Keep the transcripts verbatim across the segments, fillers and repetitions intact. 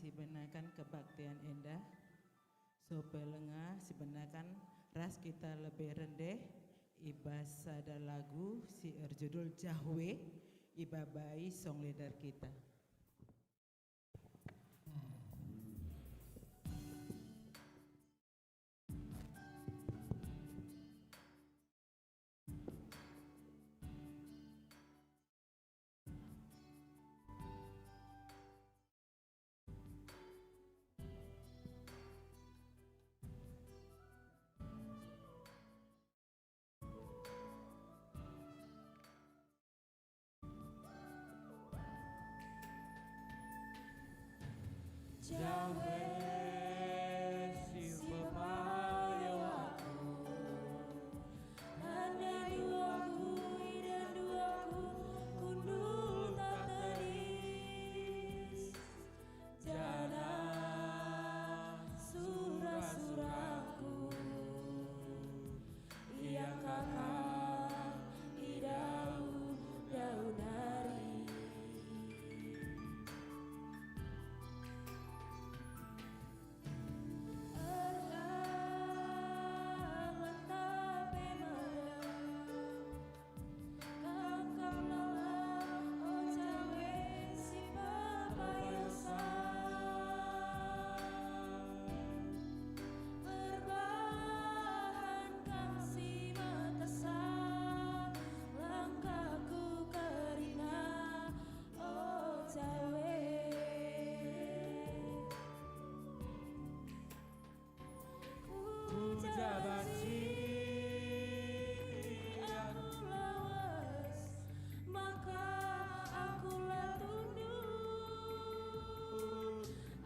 sibenaken kebaktian enda, sope lenga sibenaken ras kita lebe rendeh i bas sada lagu si erjudul Jahwe, ibabai songleader kita. Jahwe si pepayo aku, tandai duaku, idah duaku, kundul tak tedis, janah sura-suraku. Ia kakak i daun-daun nari. Erdalan tape mada. Kangkaplah, o Jahwe si pepayo aku. Perbahan Kam si metesa langkahku kerina, o Jahwe. Ku ja banci aku lawes, maka aku la tunduk.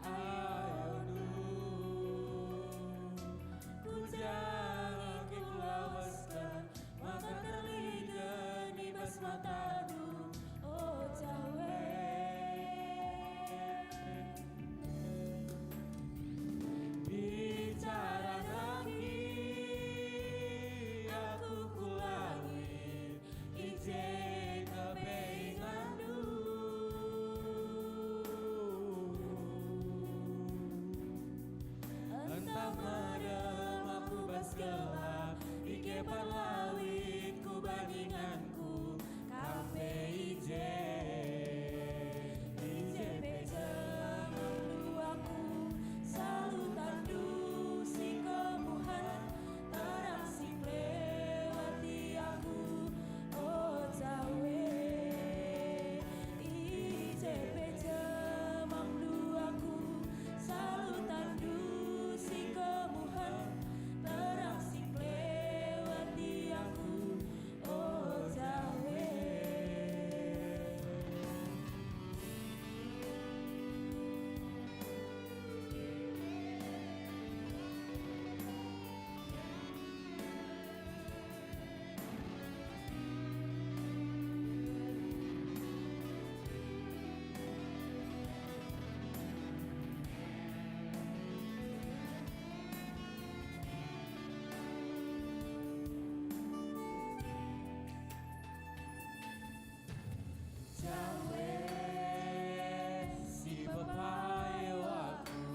Ayondu, ku ja nge kin kulawesken, maka terligen i bas mataNdu, o Jahwe. Bicara daki aku ku langit, i je kepinganNdu. Ntah medem aku bas gelap, i kepar lawit ku bandinganku, Kam pe i je. I je pe jemamNdu aku, salutanNdu si kemuhen, terang si melewati aku, o Jahwe. I je pe jemamNdu aku, salutanNdu si kemuhen, terang si melewati aku, o Jahwe. Jahwe si pepayo aku,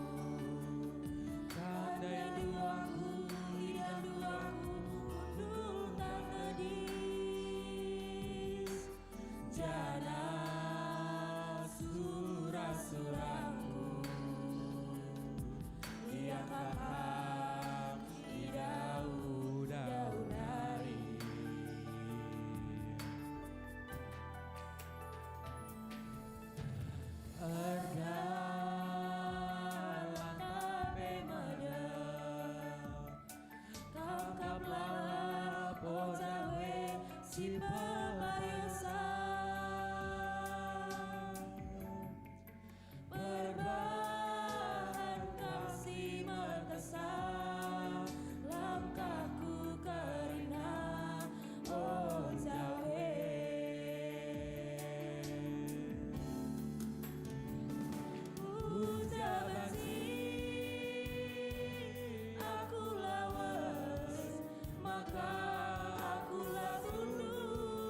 tandai duaku, idah duaku, kundul tak tedis, janah sura-suraku, ia kakak i daun-daun nari. Erdalan tape medem, kangkaplah, o Jahwe, si pepayo aku. Perbahan Kam si metesa langkahku kerina, o Jahwe. Ku ja banci aku lawes, maka aku la tunduk.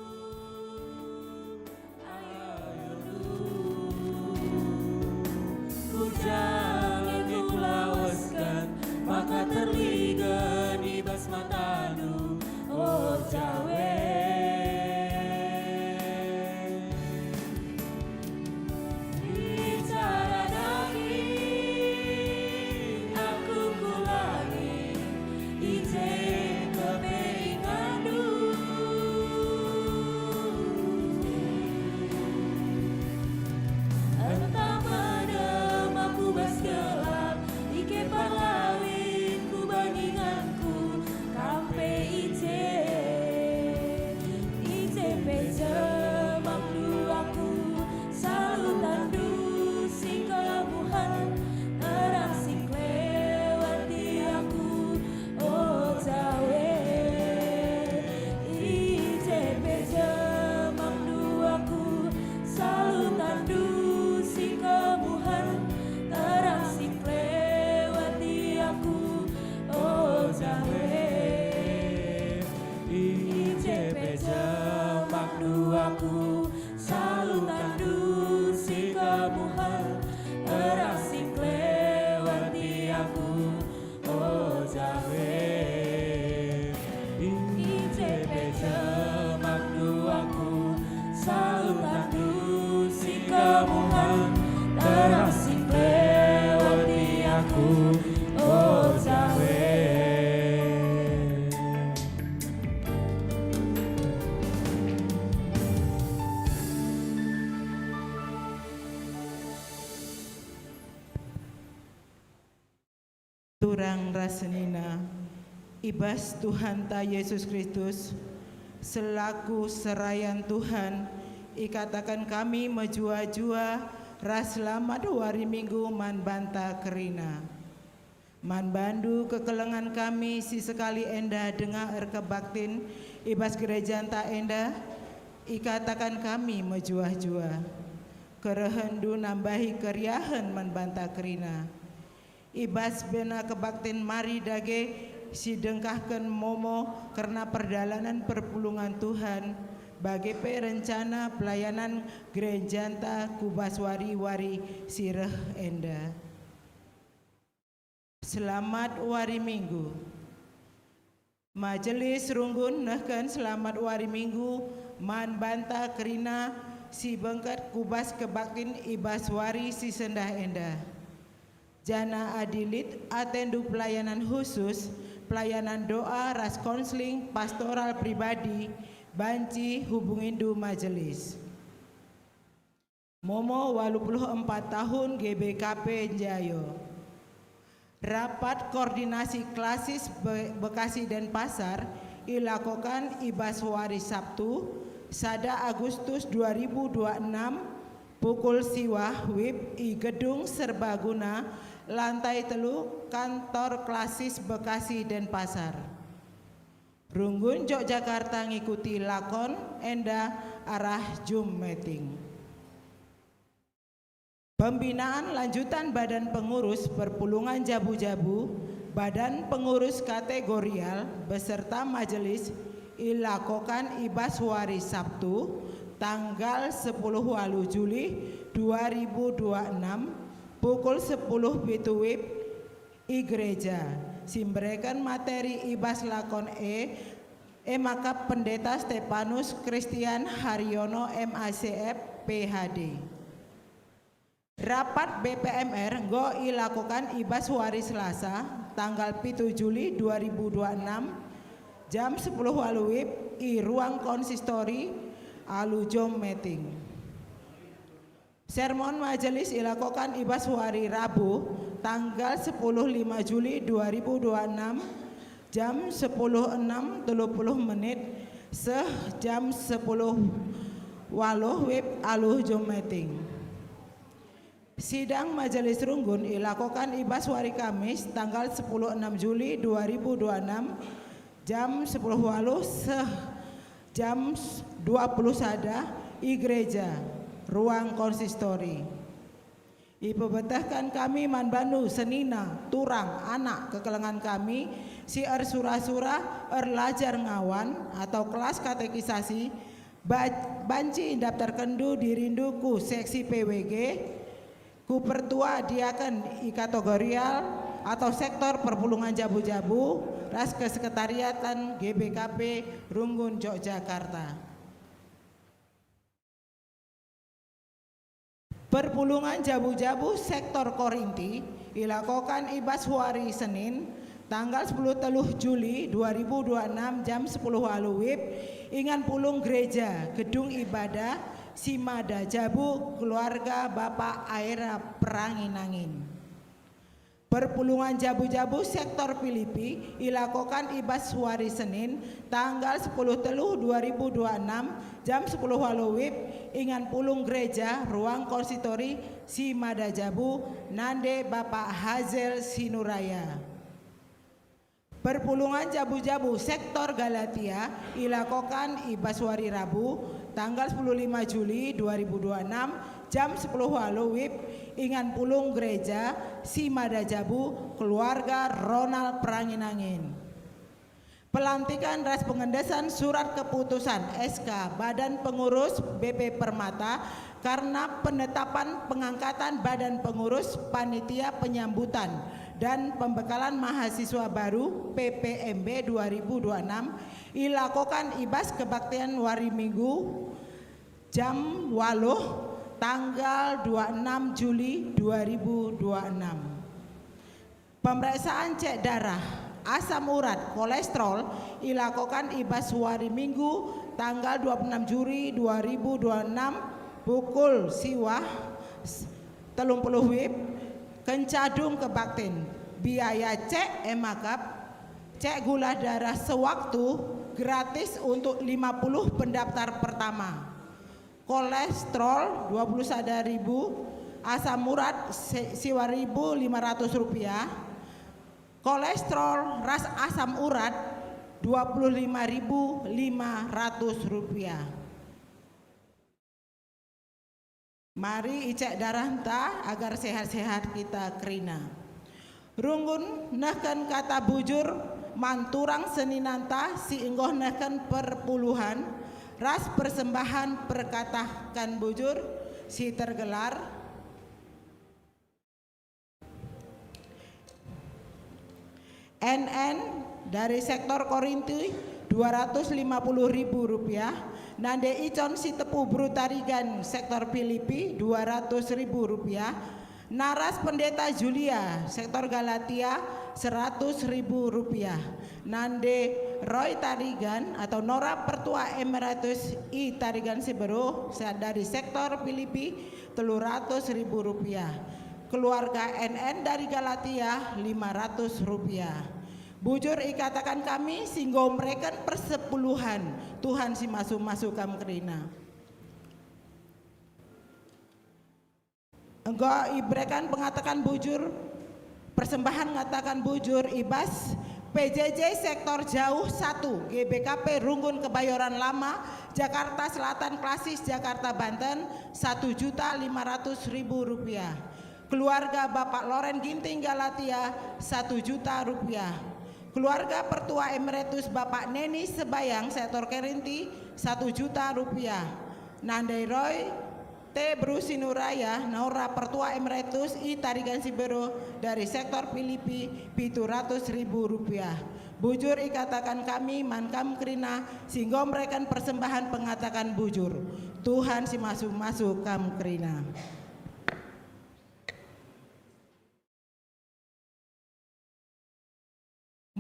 Jemakndu aku, salutandu si kemuhen, terasing lewati aku, o Jawe. Turang ras senina, i bas Tuhanta Yesus Kristus, selaku serayan Tuhan, ikataken kami mejuah-juah ras selamat wari Minggu man banta kerina. Man bandu kekelengen kami si sekali enda denga erkebaktin i bas gerejanta enda, ikataken kami mejuah-juah. Kerehenndu nambahi keriahen man banta kerina. I bas bena kebaktin mari dage si dengkahken momo kerna perdalanen perpulungen Tuhan, bage pe rencana pelayanan gerejanta ku bas wari-wari si reh enda. Selamat wari Minggu. Majelis runggun nehken selamat wari Minggu man banta kerina si bengket ku bas kebaktin i bas wari si sendah enda. Janah adi lit atendu pelayanan khusus, pelayanan doa ras konseling pastoral pribadi, banci hubungindu majelis. Momo walu puluh empat tahun G B K P Njayo. Rapat koordinasi klasis Be-, Bekasi Denpasar ilakokan i bas wari Sabtu, sada Agustus dua ribu dua enam, pukul siwah wib i Gedung Serbaguna, lantai telu, kantor klasis Bekasi Denpasar. Runggun Jogjakarta ngikuti lakon enda arah Zoom meeting. Pembinaan lanjutan Badan Pengurus Perpulungen Jabu-Jabu, Badan Pengurus Kategorial beserta Majelis ilakokan i bas wari Sabtu, tanggal sepuluh walu Juli dua ribu dua enam, pukul sepuluh pitu wib, i gereja, si mbereken materi i bas lakon e, e maka Pendeta Stepanus Christian Haryono, M A C F, P H D. Rapat B P M R enggo ilakokan i bas wari Selasa, tanggal pitu Juli dua ribu dua enam, jam sepuluh walu wib, i ruang konsistori alu Zoom meeting. Sermon majelis ilakokan i bas wari Rabu, tanggal sepuluh lima Juli dua ribu dua enam, jam sepuluh enam telu puluh menit, seh jam sepuluh walu wib alu Zoom meeting. Sidang majelis runggun ilakokan i bas wari Kamis, tanggal sepuluh enam Juli dua ribu dua enam, jam sepuluh walu seh jam dua puluh sada i gereja, ruang konsistori. Ipebetehken kami man bandu senina, turang, anak kekelengen kami si ersura-sura erlajar ngawan atau kelas katekisasi, ba-, banci ndaptarkenndu dirindu ku seksi P W G, ku pertua diaken i kategorial atau sektor perpulungen jabu-jabu ras kesekretariatan G B K P Runggun Jogjakarta. Perpulungen jabu-jabu sektor Korinti ilakokan i bas wari Senin, tanggal sepuluh teluh Juli dua ribu dua enam, jam sepuluh walu wib, ingan pulung gereja, gedung ibadah, si mada jabu keluarga Bapa Aera Perangi-nangin. Perpulungen jabu-jabu sektor Pilipi ilakokan i bas wari Senin, tanggal sepuluh teluh dua ribu dua enam, jam sepuluh walu wib, ingan pulung gereja, ruang konsistori, si mada jabu, nande Bapa Hazel Sinuraya. Perpulungen jabu-jabu sektor Galatia ilakokan i bas wari Rabu, tanggal sepuluh lima Juli dua ribu dua enam, jam sepuluh walu wib, ingan pulung gereja, si mada jabu, keluarga Ronald Perangi-nangin. Pelantikan ras pengendesan surat keputusan S K Badan Pengurus B P Permata karena penetapan pengangkatan Badan Pengurus Panitia Penyambutan dan pembekalan mahasiswa baru P P M B dua ribu dua enam ilakokan i bas kebaktian wari Minggu jam waluh tanggal dua enam Juli dua ribu dua enam. Pemeriksaan cek darah, asam urat, kolesterol ilakokan i bas wari Minggu tanggal dua puluh enam Juli dua ribu dua enam pukul siwah s-, telu puluh wib, kenca dung kebaktin. Biaya cek e maka cek gula darah sewaktu gratis untuk lima puluh pendaftar pertama. Kolesterol dua puluh sada ribu, asam urat se-, siwa ribu lima ratus rupiah, kolesterol ras asam urat dua puluh lima ribu lima ratus rupiah. Mari icek darahta agar sehat-sehat kita kerina. Runggun nehken kata bujur man turang seninanta si enggo nehken perpuluhan ras persembahan perkataken bujur si tergelar N N dari sektor Korinti, dua ratus lima puluh ribu rupiah, nande Icon Sitepu Beru Tarigan sektor Pilipi, dua ratus ribu rupiah, naras Pendeta Julia sektor Galatia, seratus ribu rupiah, nande Roy Tarigan atau Nora Pertua Emeritus i Tarigan Siberu sa-, dari sektor Pilipi, telu ratus ribu rupiah. Keluarga N N dari Galatia, lima ratus rupiah. Bujur ikataken kami si enggo mereken persepuluhan, Tuhan si masu-masu kam kerina. Enggo ibereken pengataken bujur, persembahan ngataken bujur i bas P J J Sektor Jauh satu, G B K P Runggun Kebayoran Lama, Jakarta Selatan, Klasis, Jakarta, Banten, satu juta lima ratus ribu rupiah. Keluarga Bapak Loren Ginting Galatia, satu juta rupiah. Keluarga Pertua Emeritus Bapak Neni Sebayang, Sektor Korinti, satu juta rupiah. Nandai Roy, T. Beru Sinuraya, Nora Pertua Emeritus i Tarigan Siberu dari sektor Pilipi, pitu ratus ribu rupiah. Bujur ikataken kami man kam kerina si enggo mereken persembahan pengataken bujur. Tuhan si masu-masu kam kerina.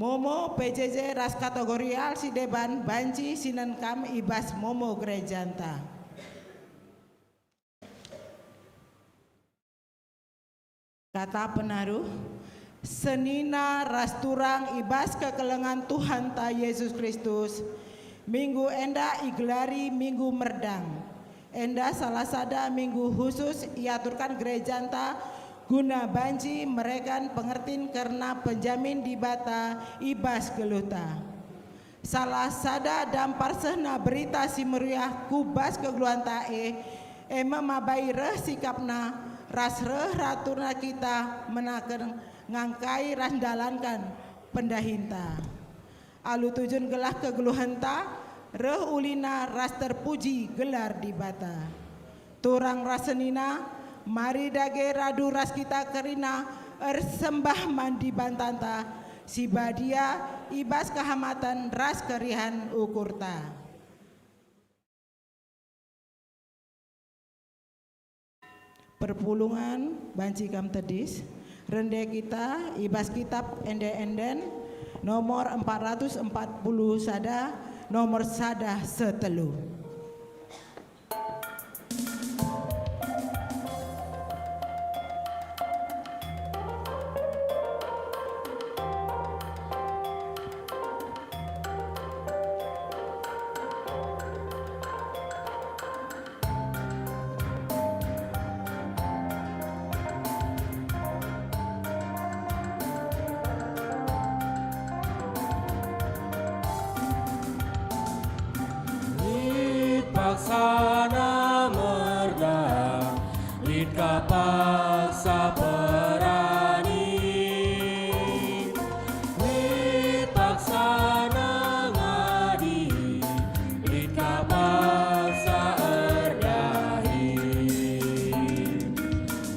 Momo, P J J ras kategorial si deban banci sinen kam i bas momo gerejanta. Kata penaruh, senina ras turang i bas kekelengen Tuhanta Yesus Kristus, minggu enda igelari Minggu Merdang. Enda salah sada minggu khusus iaturken gerejanta guna banci mereken pengertin kerna penjamin Dibata i bas geluhta. Salah sada dampar sehna Berita Si Meriah ku bas kegeluhenta e, e me mabai reh sikapna ras reh aturna kita menaken ngangkai ras ndalanken pendahinta. Alu tujun gelah kegeluhenta reh ulina ras terpuji gelar Dibata. Turang ras senina, mari dage radu ras kita kerina ersembah man Dibatanta si badia i bas kehamaten ras keriahen ukurta. Perpulungen banci kam tedis, rende kita i bas kitab Ende-enden nomor empat ratus empat puluh sada, nomor sada setelu. Lit paksana merdah, lit ka paksa perani. Lit paksana ngadi, lit ka paksa erdahin.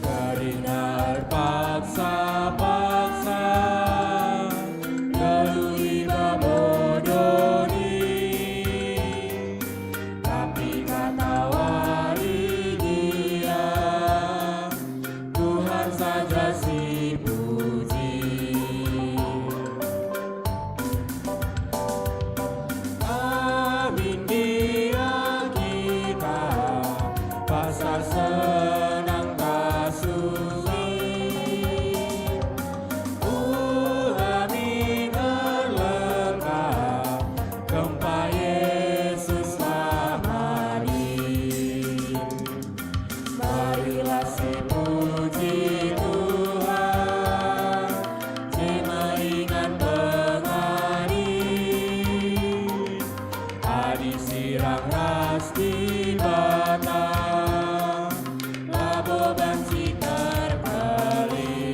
Kerina erpaksa-paksa Sirang ras Dibata, labo banci terkelin.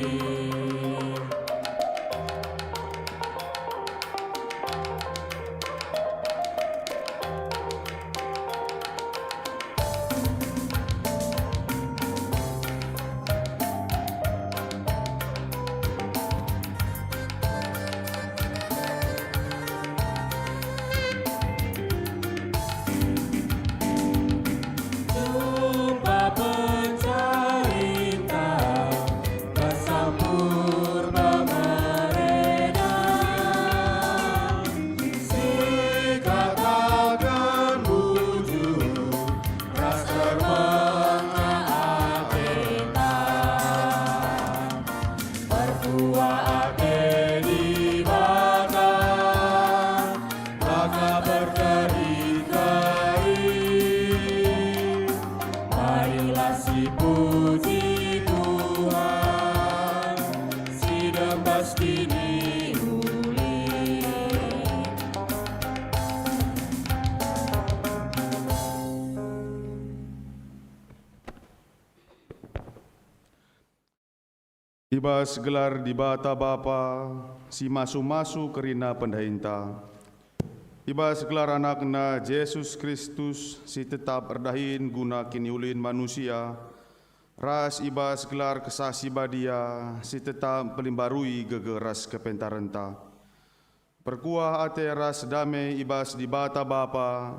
Jumpa pencarinta, bersambur pemereda, sikataken bujur ras ermena ateta. Perkuah ate Dibata, maka berkeri-keri. Marilah sipuji Tuhan, si dem pasti uli. I bas gelar Dibata Bapa, si masu-masu kerina pendahinta, i bas gelar AnakNa Jesus Kristus, si tetap erdahin guna kiniulin manusia, ras i bas gelar Kesah Si Badia, si tetap mpelimbarui gegeh ras kepentarenta. Perkuah ate ras dame i bas Dibata Bapa,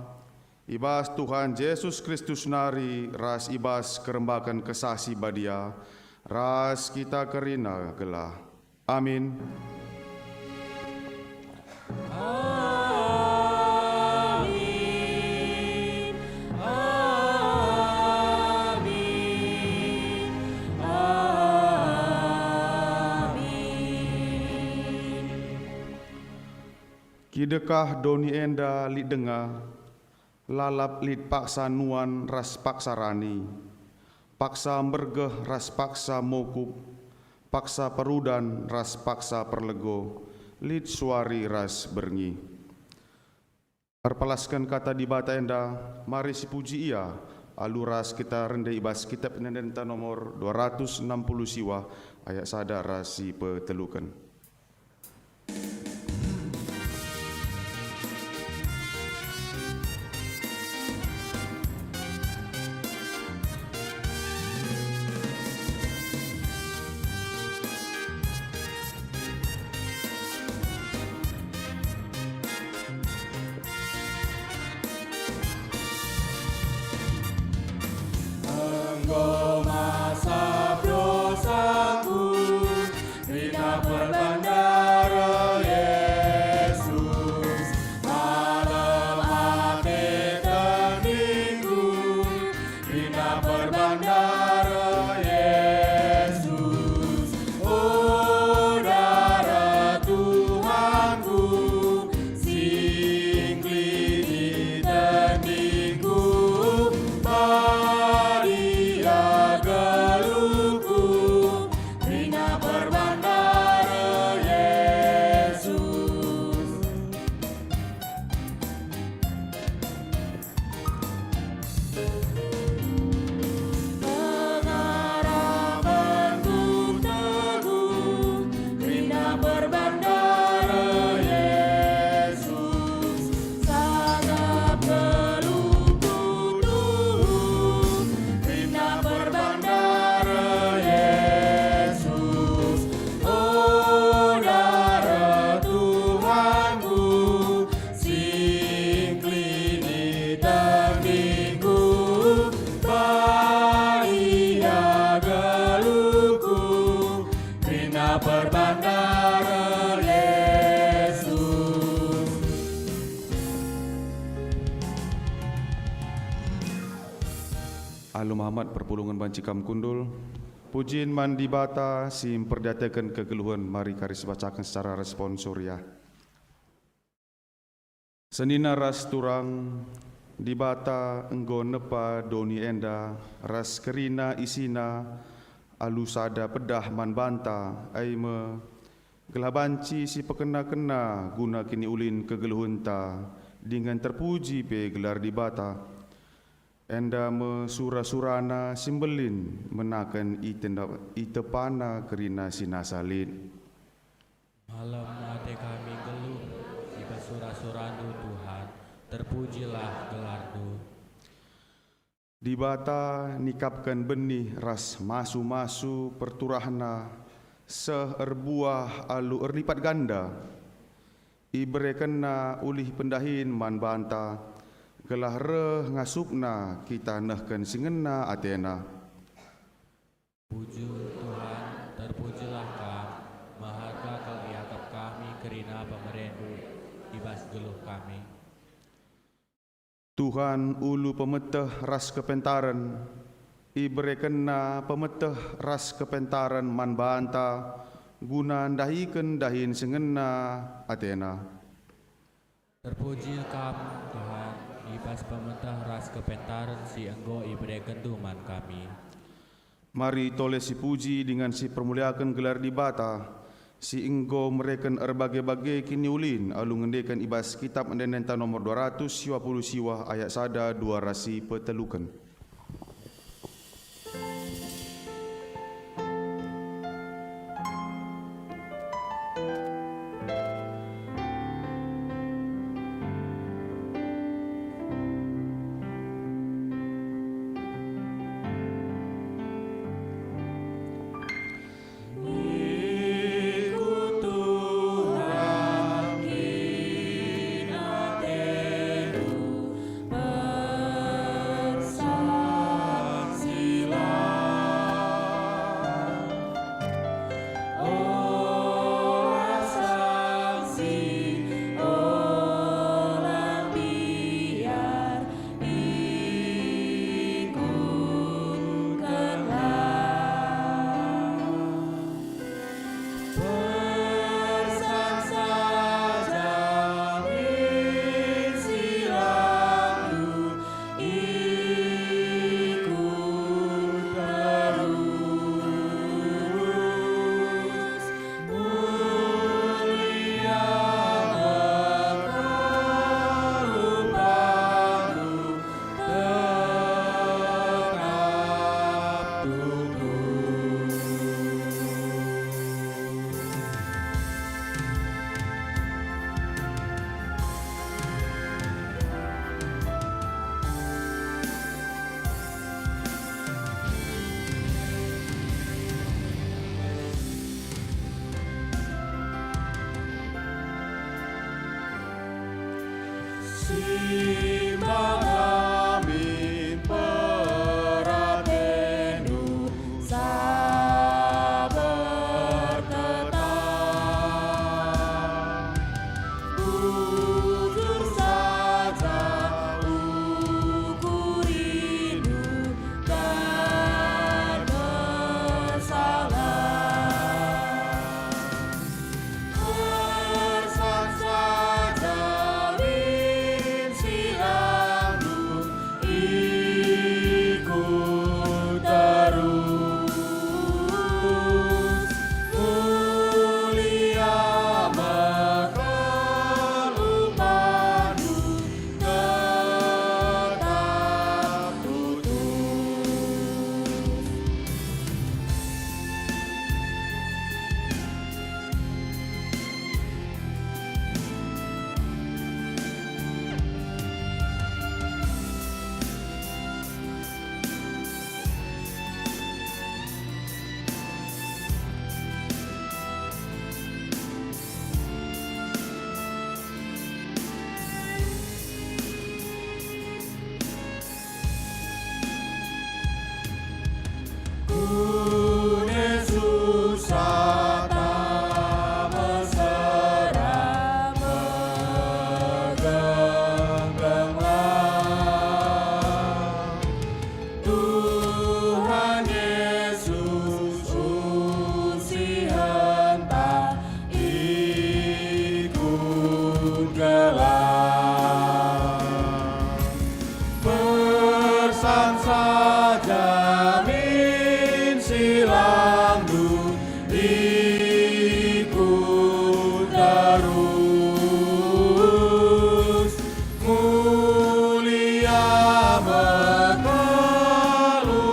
i bas Tuhan Jesus Kristus nari, ras i bas kerembaken Kesah Si Badia, ras kita kerina gelah. Amin. Amin. Amin. Amin. Kidekah doni enda lit denga, lalap lit paksa nuan ras paksa rani, paksa mbergeh ras paksa mokup, paksa perudan ras paksa perlego, lit suari ras berngi. Erpalasken kata Dibata enda, mari sipuji Ia, alu ras kita rende i bas Kitab Ende-endenta nomor dua ratus enam puluh siwah, ayat sada ras si peteluken. Enggo masap dosaku, kerina perbandara Yesus, malem ate tendingku, kerina perbandara Yesus. O darah Tuhanku, si ngkelini tendingku, badia geluhku, kerina perbandara Yesus. Pengarapenku teguh, kerina perbandara Yesus. Sangap geluhku tuhu, kerina perbandara Yesus. O darah Tuhanku, si ngkelini tendingku, badia geluhku, kerina perbandara Yesus. Alu mehamat perpulungen banci kam kundul. Pujin man Dibata si mperdiateken kegeluhen, mari kari sibacaken secara responsoriah. Senina ras turang, Dibata enggo nepa doni enda ras kerina isina alu sada pedah man banta, e me, gelah banci sipekena-kena guna kiniulin kegeluhenta, dingen terpuji pe gelar Dibata. Enda me sura-surana si mbelin menaken itenda-, itepana kerina si nasa lit. Malem ate kami nggeluh i bas sura-suraNdu, Tuhan, terpujilah gelarNdu. Dibata nikapken benih ras masu-masu perturahNa seh erbuah alu erlipat ganda. IberekenNa ulih pendahin man banta, gelah reh ngasupNa kita nehken si ngena ateNa. Bujur, Tuhan, terpujilah Kam, meherga kal iakap kami kerina pemereNdu i bas geluh kami. Tuhan, ulu pemeteh ras kepentaren, iberekenNa pemeteh ras kepentaren man banta, guna ndahiken dahin si ngena ateNa. Terpuji Kam, Tuhan, i bas pemeteh ras kepentaren si enggo iberekenNdu man kami. Mari tole sipuji dingen sipermuliaken gelar Dibata, si enggo mereken erbage-bage kiniulin alu ngendeken i bas Kitap Ende-endenta nomor dua ratus siwa puluh siwa ayat sada, dua ras si peteluken. Pekelu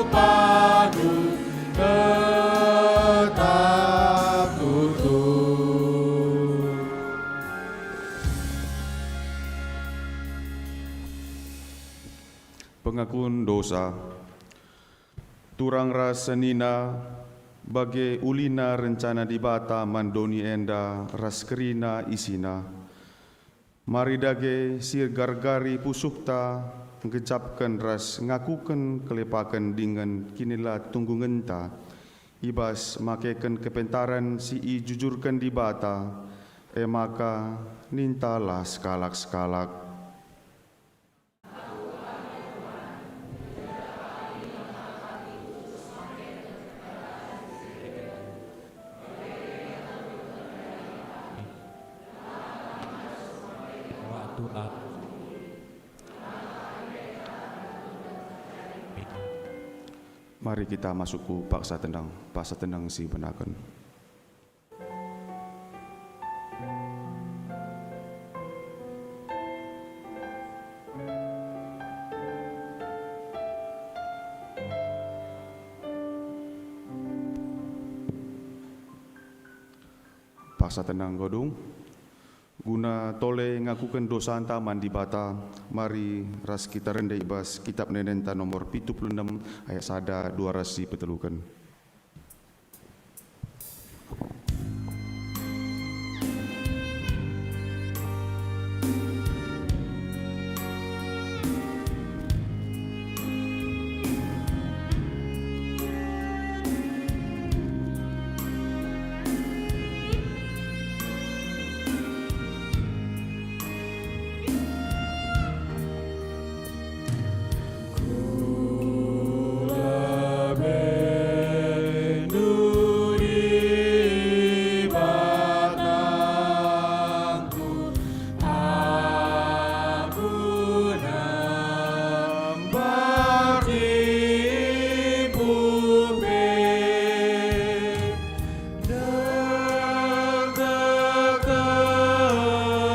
padu tetap tutup. Pengakun dosa. Turang ras senina, bage ulina rencana Dibata man doni enda ras kerina isina. Mari dage sigargari pusuhta ngecapken ras ngakuken kelepaken dingen kinilatunggungenta i bas makeken kepentaren si ijujurken Dibata, e maka nintalah sekalak-sekalak. Waktu aku. Mari kita masuk ku paksa tendang, paksa tendang si benaken. Paksa tendang godung. Guna tole ngakuken dosanta man Dibata, mari ras kita rende i bas Kitab Ende-Endenta nomor pitu puluh enem ayat sada, dua ras si peteluken.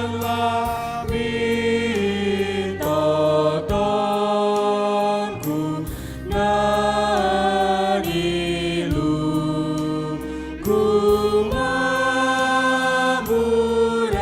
Deketkenlah min totongku, nadi lungku mambur e.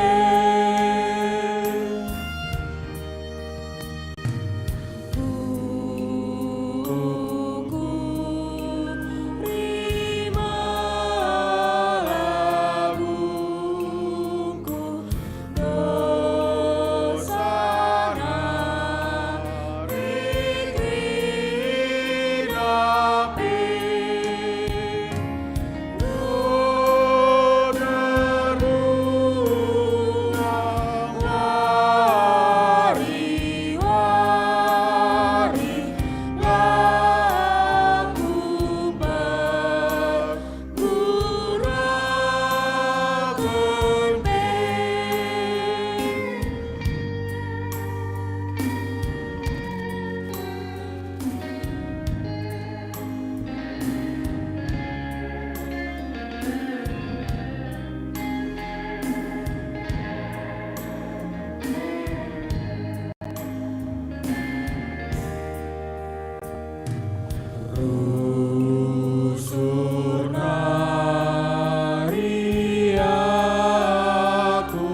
Rusur nari aku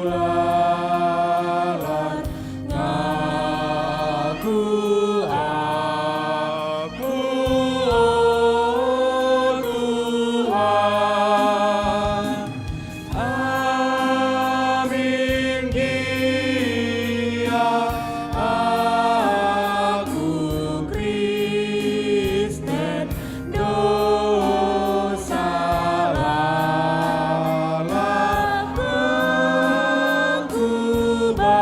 lalap, ngaku aku, o Tuhan. Amin gia aku Kristen, dosa lalap kukubar.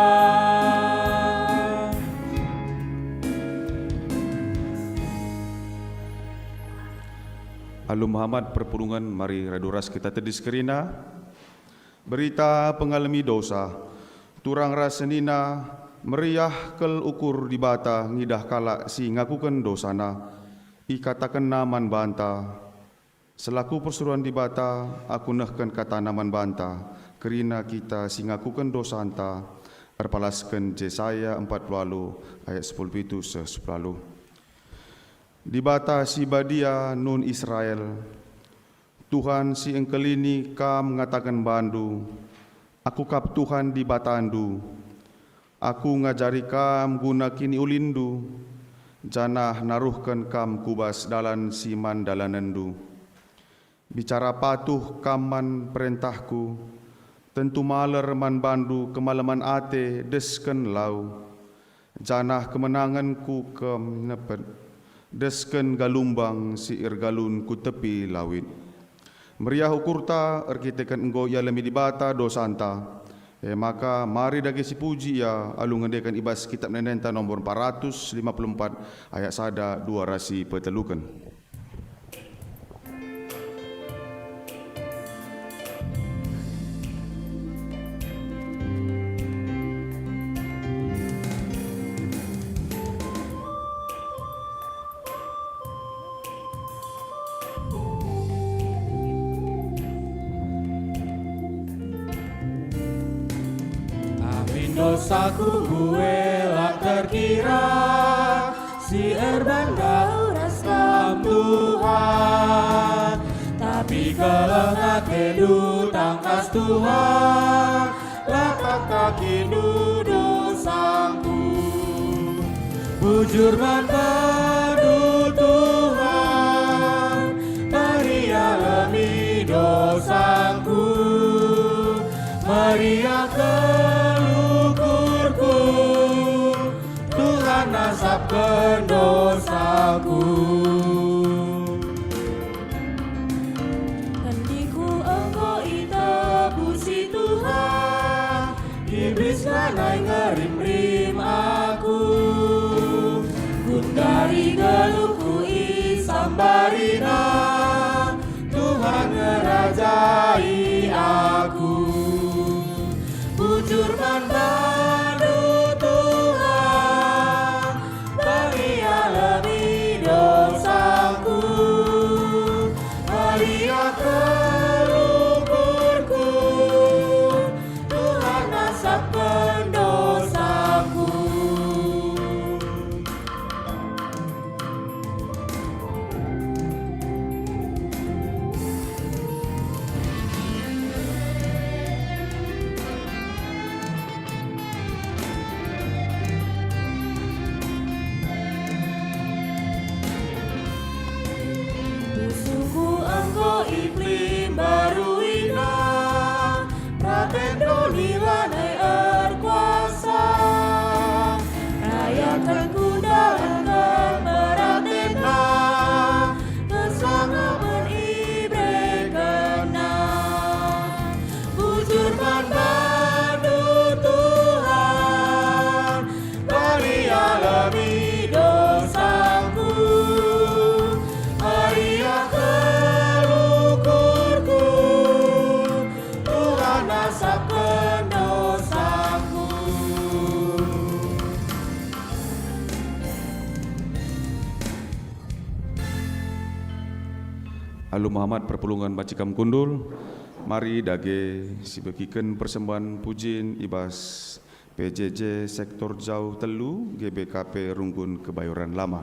Alu mehamat perpulungen, mari radu ras kita tedis kerina. Berita pengalemi dosa. Turang ras senina, meriah kal ukur Dibata ngidah kalak si ngakuken dosana. IkatakenNa man banta, "Selaku persuruhen Dibata, Aku nehken kataNa man banta, kerina kita si ngakuken dosanta, Erpalasken Jesaya empat puluh waluh ayat sepuluh pitu seh sepuluh waluh. Dibata si Badia nun Israel, Tuhan si engkelini kam ngataken bandu, "Aku kap Tuhan Dibatandu. Aku ngajari kam guna kiniulinndu, janah naruhken kam ku bas dalan si man dalanenndu. Bicara patuh kam man perentahku, tentu maler man bandu kemalemen ate desken lau, janah kemenangen ku kam nepet, desken galumbang si ergalun ku tepi lawit." Meriah ukurta erkiteken enggo ialemi Dibata dosanta. E maka, mari dage sipuji Ia alu ngendeken i bas Kitab Ende-enden nomor empat ratus lima puluh empat ayat sada, dua ras si peteluken. Amin dosaku mbue la terkira, si erban ndauh ras Kam, Tuhan. Tapi keleng ateNdu tangkas, Tuhan, la taktakiNdu dosangku. Bujur man bandu, Tuhan, meriah lemi dosangku, meriah keluh ukurku, Tuhan asapken dosangku. Kendiku enggo itebusi Tuhan, Iblis lanai ngerim-rim aku. Gundari geluhku isambarina, Tuhan ngerajai aku. Bujur man bandu, Tuhan, meriah lemi dosangku, meriah keluh ukurku, Tuhan asapken dosangku. Pusuhku enggo ipelibaruiNa, peraten doni lanai erkuasa. Rayatkenku ndalanken peratenNa, keselamatan iberekenNa. Bujur man bandu, Tuhan, meriah lemi dosangku, meriah keluh ukurku, Tuhan asapken dosangku. Alu mehamat perpulungen banci kam kundul, mari dage sibegiken persembahen pujin i bas P J J Sektor Jau telu G B K P Runggun Kebayoran Lama.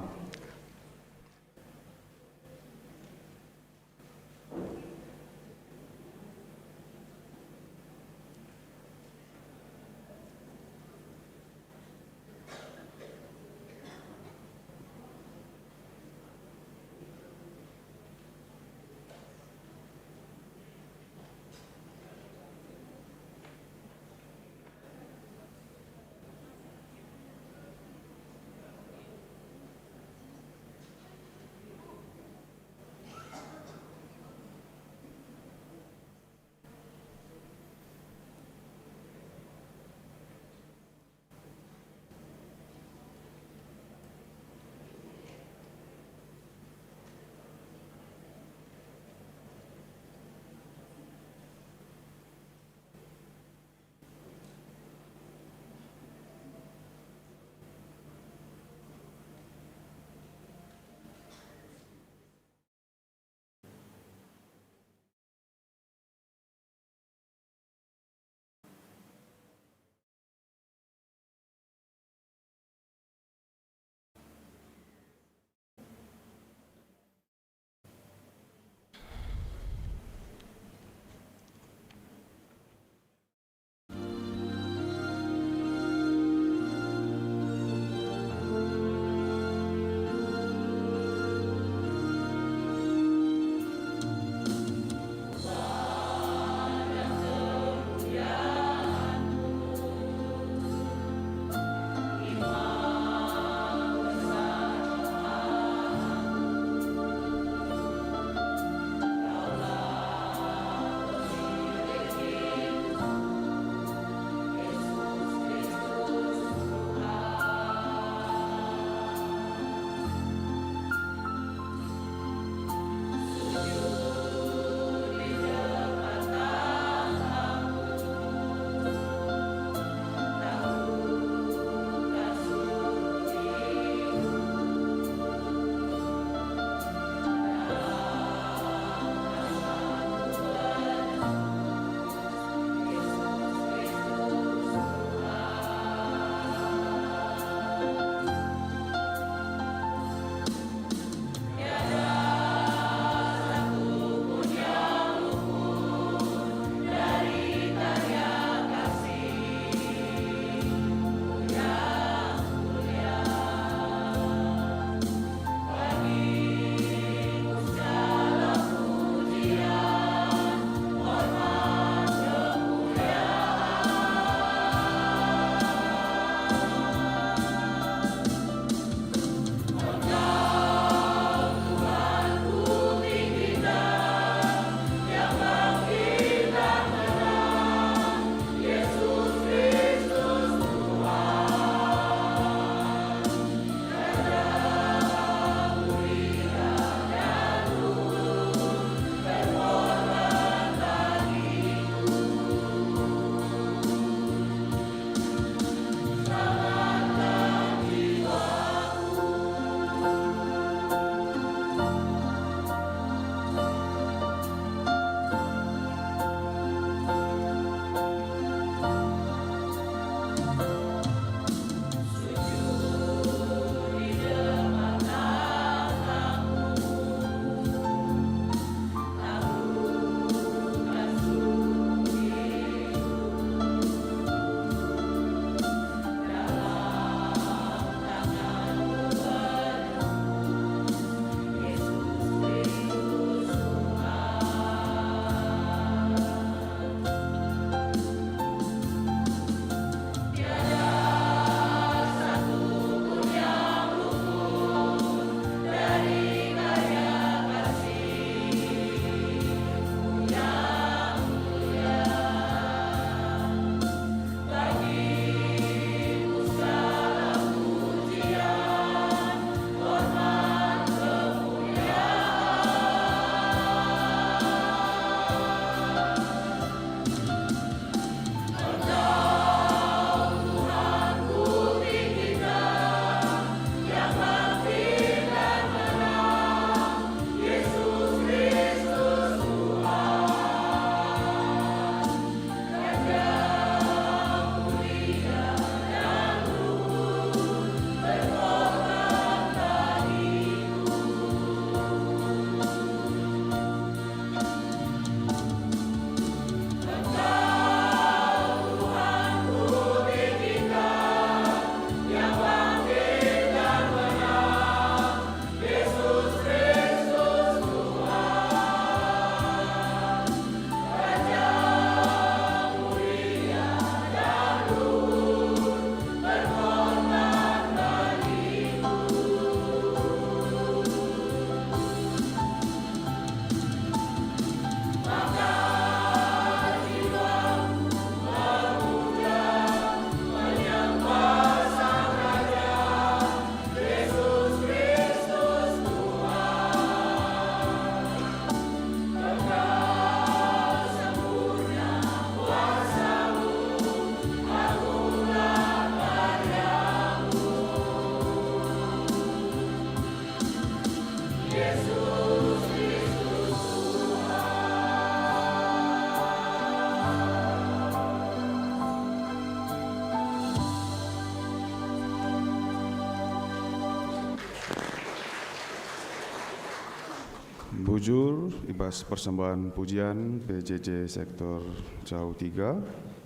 Bujur i bas persembahen pujian P J J Sektor Jau tiga,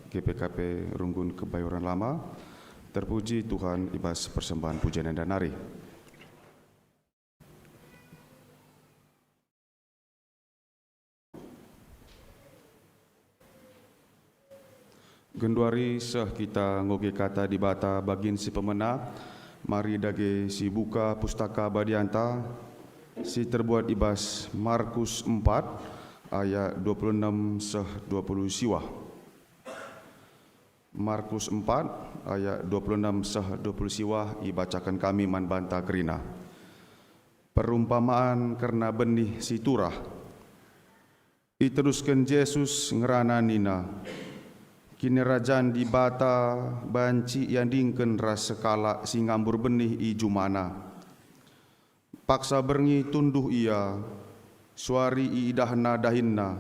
G P K P Runggun Kebayoran Lama. Terpuji Tuhan i bas persembahen pujian enda nari. Genduari seh kita ngoge Kata Dibata bagin si pemena, mari dage sibuka Pustaka Badianta si terbuat i bas Markus empat ayat dua puluh enem seh dua puluh siwah. Markus empat ayat dua puluh enem seh dua puluh siwah ibacaken kami man banta kerina. Perumpamaan kerna benih si turah. Iterusken Jesus ngerana nina, "Kinirajan Dibata banci iandingken ras sekalak si ngambur benih i jumana. Paksa berngi tunduh ia, suari iidahna dahinna.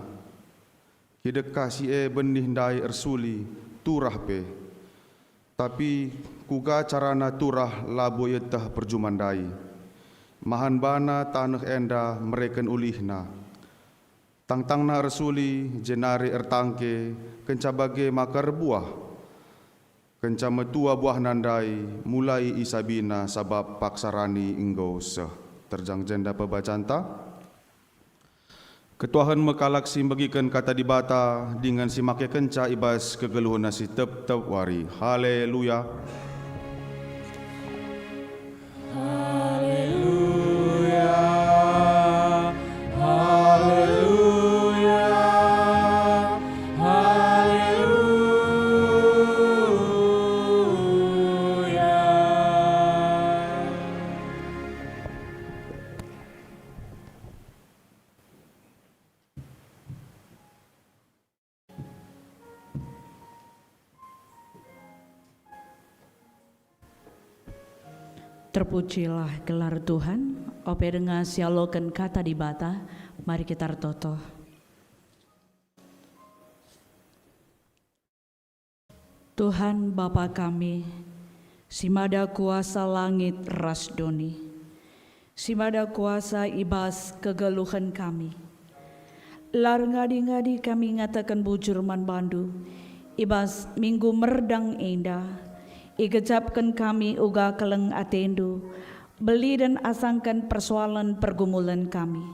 Kidekah si e benih ndai ersuli, turah pe. Tapi kuga carana turah labo ieteh perjuma ndai? Mahan bana taneh enda mereken ulihna. Tangtangna ersuli, jenari ertangke, kenca bage maka erbuah. Kenca metua buahna ndai, mulai isabina sabap paksa rani enggo seh." Terjang jenda pebacanta. Ketuahen me kalak si mbegiken Kata Dibata dingen si makekenca i bas kegeluhenna si tep-tep wari. Haleluya! Haleluya, haleluya, haleluya. Terpujilah gelar Tuhan. Ope denga sialoken Kata Dibata, mari kita ertoto. Tuhan Bapa kami, si mada kuasa langit ras doni, si mada kuasa i bas kegeluhen kami. La erngadi-ngadi kami ngataken bujur man bandu, i bas minggu merdang enda, igejapken kami uga keleng atendu, belinen asangken persoalen pergumulen kami.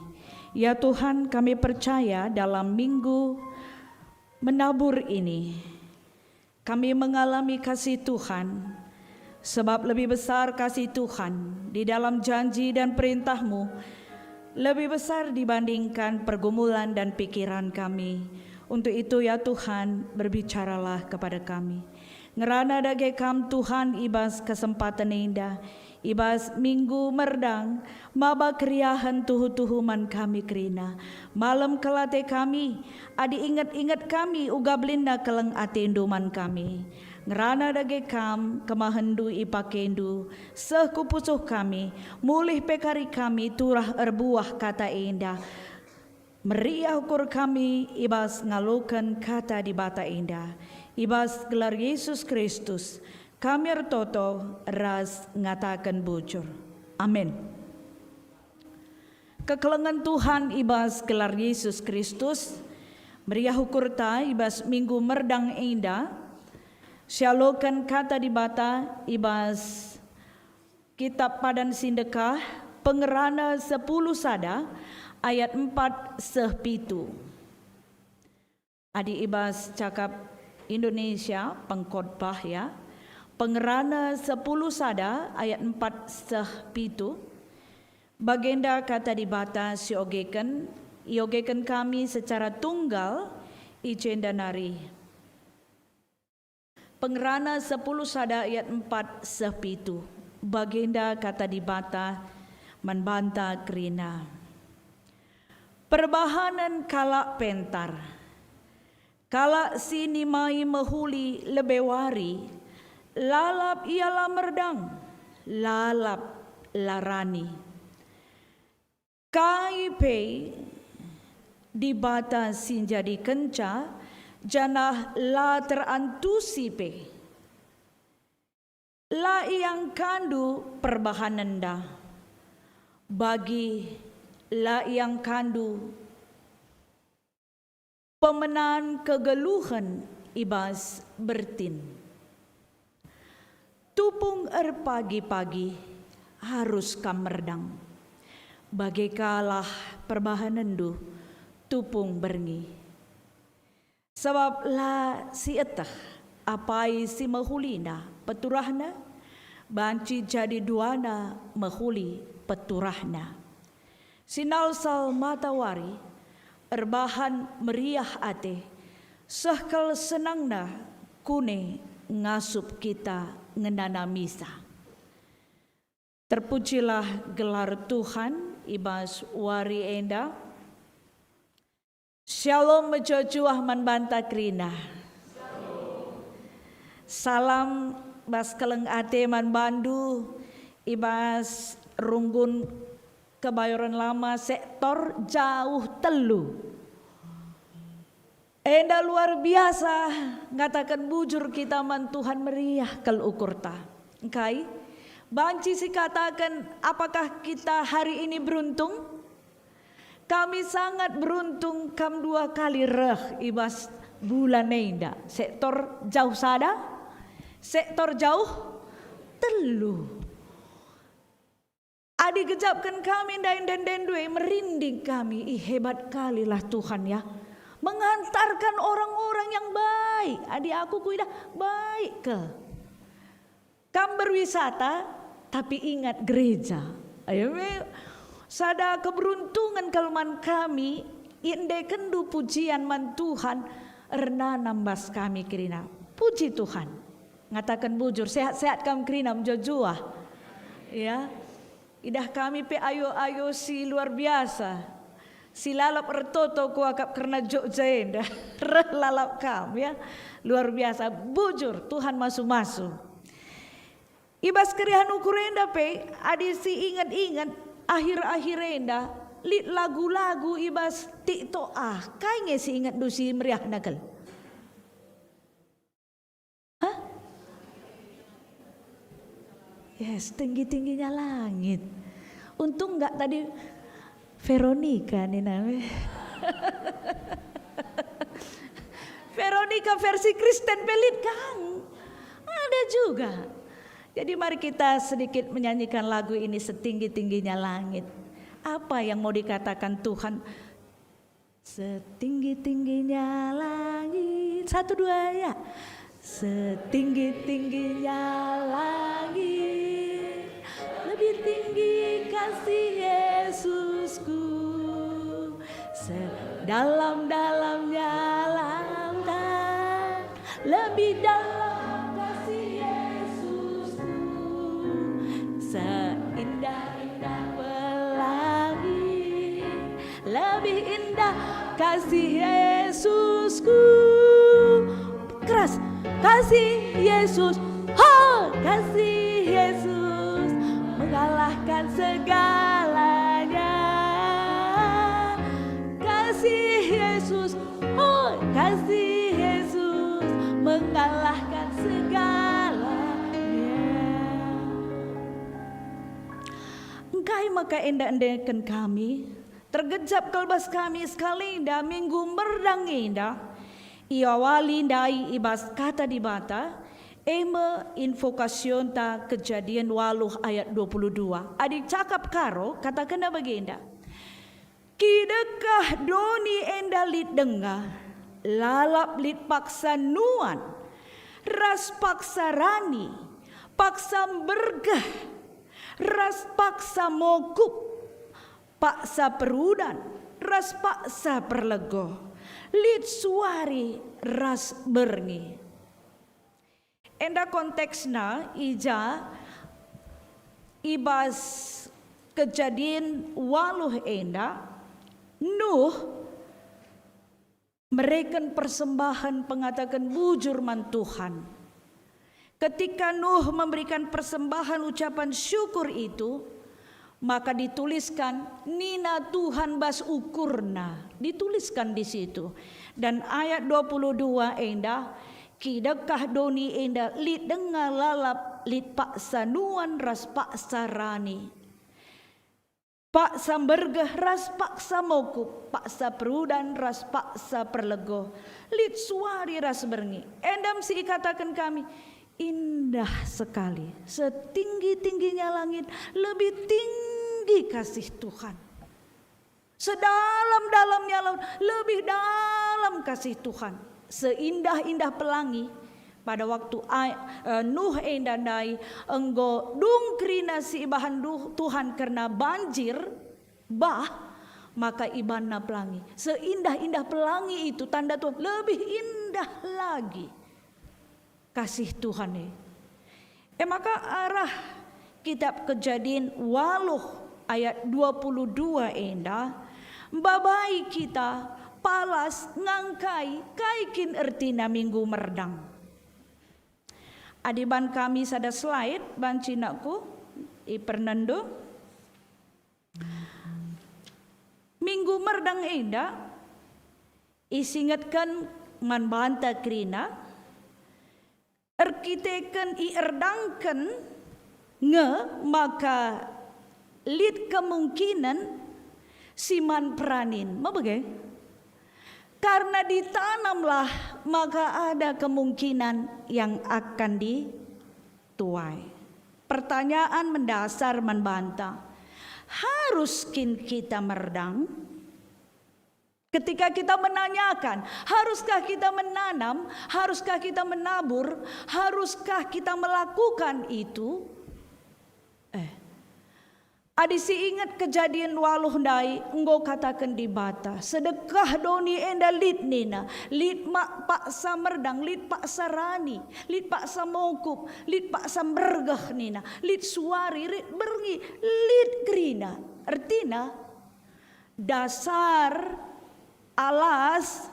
Ya Tuhan, kami percaya dalam minggu menabur ini, kami mengalami kasih Tuhan, sebab lebih besar kasih Tuhan di dalam janji dan perintah-Mu, lebih besar dibandingkan pergumulan dan pikiran kami. Untuk itu, ya Tuhan, berbicaralah kepada kami. Ngerana dage Kam, Tuhan, i bas kesempaten enda, i bas minggu merdang, maba keriahen tuhu-tuhu man kami kerina. Malem kel ate kami, adi inget-inget kami uga belinna keleng atendu man kami. Ngerana dage Kam, kemahendu ipakendu, seh ku pusuh kami, mulih pe kari kami turah erbuah Kata enda. Meriah ukur kami i bas ngaloken Kata Dibata enda. I bas gelar Yesus Kristus, kami ertoto ras ngataken bujur. Amin. Kekelengen Tuhan i bas gelar Yesus Kristus, meriah ukurta i bas minggu merdang enda, sialoken Kata Dibata i bas Kitab Padan Sindekah, Pengerana sepuluh sada ayat empat seh pitu. Adi i bas cakap Indonesia, pengkhotbah, ya. Pengerana sepuluh sada ayat empat seh pitu. Bagenda Kata Dibata siogeken, iogeken kami secara tunggal i jenda nari. Pengerana sepuluh sada ayat empat seh pitu. Bagenda Kata Dibata man banta kerina. Perbahanen kalak pentar. Kalak si nimai mehuli lebe wari, lalap ia la merdang, lalap la rani. Kai pe Dibata si njadikenca, janah la terantusi pe. La iangkandu perbahanenda. Bagi La iangkandu pemenan kegeluhen i bas bertin. Tupung erpagi-pagi arus kam merdang. Bage kalah perbahanenndu tupung berngi. Sabap la sieteh apai si mehulina peturahna, banci jadi duana mehuli peturahna. Sinalsal matawari, erbahan meriah ate, seh kal senangna kune ngasup kita ngenana misa. Terpujilah gelar Tuhan i bas wari enda. Shalom mejuah-juah man banta kerina. Salam bas keleng ate man bandu i bas runggun Kebayoran Lama sektor Jauh telu. Enda luar biasa, ngataken bujur kita man Tuhan meriah kal ukurta. Engkai? Banci sikataken, apakah kita hari ini beruntung? Kami sangat beruntung kam dua kali reh i bas bulan enda. Sektor Jauh sada, sektor Jauh telu. Adi gejapken kami ndai ende-ende ndue, merinding kami. Ih, hebat kalilah Tuhan, ya. Mengantarkan orang-orang yang baik. Adi aku kuidah, baik kal. Kam berwisata, tapi ingat gereja. Ayo me, sada keberuntungan kal man kami, iendekenndu pujian man Tuhan, ernanam bas kami kerina. Puji Tuhan. Ngataken bujur, sehat-sehat kam kerina mejuah-juah. Ya. Idah kami pe ayo-ayo si luar biasa. Si lalap ertoto kuakap kerna Jogja enda. Reh lalap kam, ya. Luar biasa. Bujur, Tuhan masu-masu. I bas keriahen ukur enda pe, adi si inget-inget, akhir-akhir enda, lit lagu-lagu i bas TikTok. Ah, kai nge si ingetndu si meriahna kal? Hah? Yes, tinggi-tingginya langit. Untung nggak tadi Veronica nih namanya. Veronica versi Kristen pe lit kang. Ada juga. Jadi mari kita sedikit menyanyikan lagu ini, Setinggi-tingginya langit. Apa yang mau dikatakan Tuhan? Setinggi-tingginya langit. Satu, dua, ya. Setinggi-tingginya langit, lebih tinggi kasih Yesusku. Sedalam-dalamnya lautan, lebih dalam kasih Yesusku. Seindah-indah pelangi, lebih indah kasih Yesusku. Keras. Kasih Yesus, oh, kasih Yesus mengalahkan segalanya. Kasih Yesus, oh, kasih Yesus mengalahkan segalanya. Engkai maka enda endeken kami? Tergejap kal bas kami sekali enda minggu merdang enda, iawali ndai i bas Kata Dibata, e me invokasionta Kejadin waluh ayat dua puluh dua. Adi cakap Karo, katakenna bagenda, "Kidekah doni enda lit denga, lalap lit paksa nuan, ras paksa rani, paksa mbergeh, ras paksa mokup, paksa perudan, ras paksa perlego, lit suari ras berngi." Enda konteksna i ja i bas Kejadin waluh enda, Nuh mereken persembahen pengataken bujur man Tuhan. Ketika Nuh memberikan persembahan ucapan syukur itu, maka dituliskan, "Nina Tuhan bas ukurna." Dituliskan di situ. Dan ayat dua puluh dua enda, "Kidekah doni enda lit denga lalap, lit paksa nuan ras paksa rani." Paksa mbergeh ras paksa mokup, paksa perudan ras paksa perlego, lit suari ras berngi. Enda me si ikataken kami, indah sekali. Setinggi-tingginya langit, lebih tinggi kasih Tuhan. Sedalam-dalamnya laut, lebih dalam kasih Tuhan. Seindah-indah pelangi, pada waktu ai-, eh, Nuh enda ndai enggo dung kerina si ibahan duh-, Tuhan kerna banjir, bah, maka ibanna pelangi. Seindah-indah pelangi itu tanda Tuhan, lebih indah lagi kasih Tuhan e. E maka arah Kitab Kejadin waluh ayat dua puluh dua enda, mbabai kita palas ngangkai kai kin ertina Minggu Merdang. Adi ban kami sada slide banci nakku ipernendo. Minggu Merdang enda isingetken man banta kerina, erkiteken ierdangken nge maka lit kemungkinen si man peranin. Mabege? Karena ditanamlah, maka ada kemungkinan yang akan dituai. Pertanyaan mendasar man banta, harus kin kita merdang? Ketika kita menanyakan, haruskah kita menanam, haruskah kita menabur, haruskah kita melakukan itu? Eh, adi si inget Kejadin waluh ndai, enggo kataken Dibata, sedekah doni enda lit nina, lit mak paksa merdang, lit paksa rani, lit paksa mokup, lit paksa mbergeh nina, lit suari, lit berngi, lit kerina. Ertina, dasar, alas,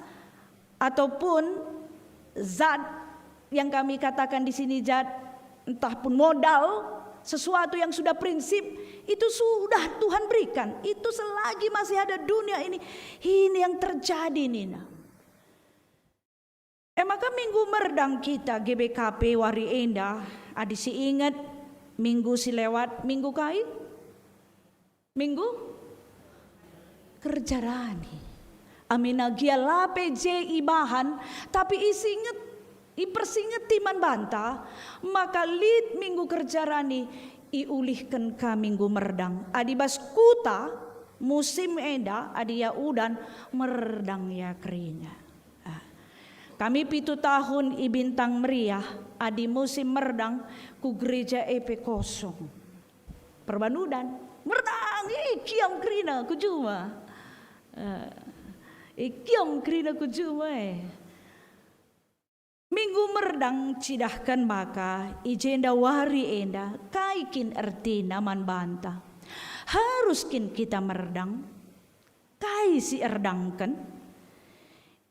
ataupun zat yang kami katakan di sini zat, entah pun modal, sesuatu yang sudah prinsip, itu sudah Tuhan berikan. Itu selagi masih ada dunia ini, ini yang terjadi, nina. E maka Minggu Merdang kita G B K P wari enda, adi si inget, minggu si lewat, minggu kai? Minggu Kerja Rani. Amina gia la pe je ibahan, tapi isinget, ipersingeti man banta, maka lit Minggu Kerja Rani iulihken ka Minggu Merdang. Adi bas kuta, musim enda, adi ia udan, merdang ia kerina. Ah. Kami pitu tahun i Bintang Meriah, adi musim merdang, ku gereja e pe kosong. Perbahan udan, merdang, eh, kiam kerina ku juma. Eh, eh, kiam kerina ku juma, eh. Minggu Merdang cidahken maka i jenda wari enda, kai kin ertina man banta? Harus kin kita merdang? Kai si erdangken?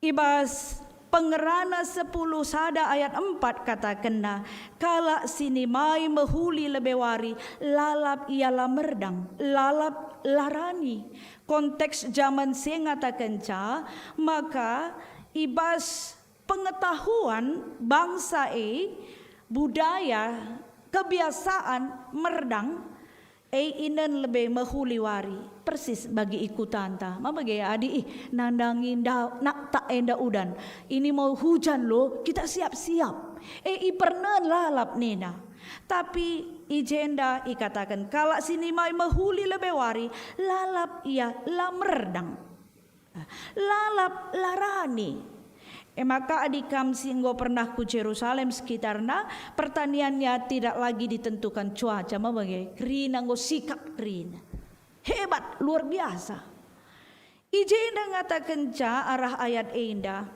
I bas Pengerana sepuluh sada ayat empat katakenna, "Kalak si nimai mehuli lebe wari, lalap ia la merdang, lalap la rani." Konteks jaman si ngatakenca, maka i bas pengetahuan bangsa e, budaya, kebiasaan merdang, e inen lebe mehuli wari, persis bagi i kutanta. Ma bage adi ih nandangi nda-, naktak enda udan, ini mau hujan lo, kita siap-siap. E ipernehen lalap nina. Tapi i jenda ikataken kalak si nimai mehuli lebe wari, lalap ia la merdang. Lalap la rani. E maka adi kam si enggo pernah ku Jerusalem sekitarna, pertaniannya tidak lagi ditentukan cuaca, ma bage, kerina enggo sikap kerina. Hebat, luar biasa. I jenda ngatakenca arah ayat enda,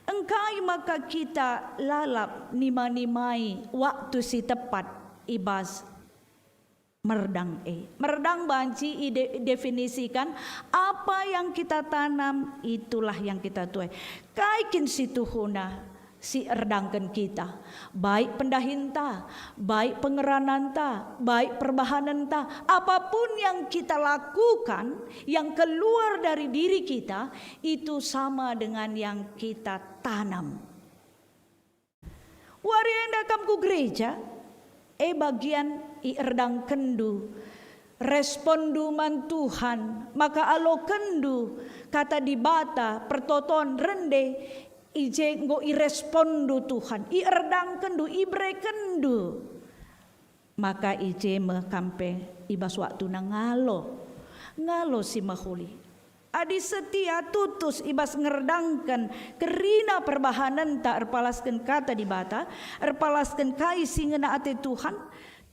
engkai maka kita lalap nima-nimai waktu si tepat i bas merdang e. Merdang banci idefinisikan, apa yang kita tanam, itulah yang kita tuai. Kai kin situhuna si erdangken kita? Baik pendahinta, baik pengerananta, baik perbahanenta, apapun yang kita lakukan, yang keluar dari diri kita, itu sama dengan yang kita tanam. Wari enda kam ku gereja, e bagian ierdangkenndu responndu man Tuhan, maka alokenndu Kata Dibata, pertoton rende, i je enggo iresponndu Tuhan, ierdangkenndu, iberekenndu. Maka i je me kam pe i bas waktuna ngalo, ngalo si mehuli. Adi setia tutus i bas ngerdangken kerina perbahanenta erpalasken Kata Dibata, erpalasken kai si ngena ate Tuhan,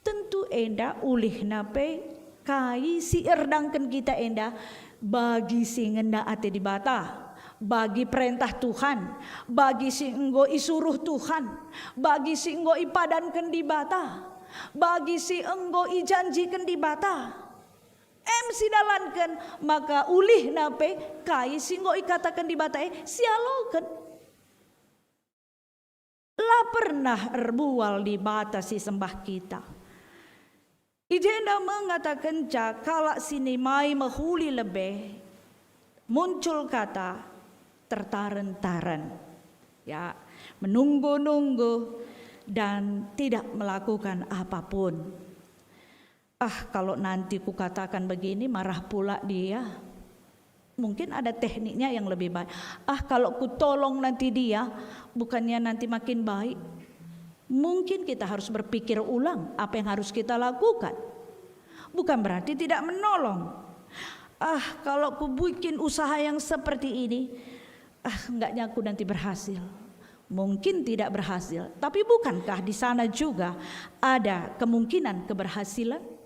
tentu enda ulihna pe kai si ierdangken kita enda bagi si ngena ate Dibata, bagi perentah Tuhan, bagi si enggo isuruh Tuhan, bagi si enggo ipadanken Dibata, bagi si enggo ijanjiken Dibata. Em sidalanken, maka ulihna pe kai si enggo ikataken Dibata e sialoken. La pernah erbual Dibata si sembah kita. I jenda mengatakenca kalak si nimai mehuli lebe, muncul kata tertaren-taren. Ya, menunggu-nunggu dan tidak melakukan apapun. "Ah, kalau nanti kukatakan begini, marah pula dia. Mungkin ada tekniknya yang lebih baik. Ah, kalau kutolong nanti dia, bukannya nanti makin baik." Mungkin kita harus berpikir ulang apa yang harus kita lakukan. Bukan berarti tidak menolong. "Ah, kalau kubikin usaha yang seperti ini, ah, enggaknya aku nanti berhasil." Mungkin tidak berhasil, tapi bukankah di sana juga ada kemungkinan keberhasilan?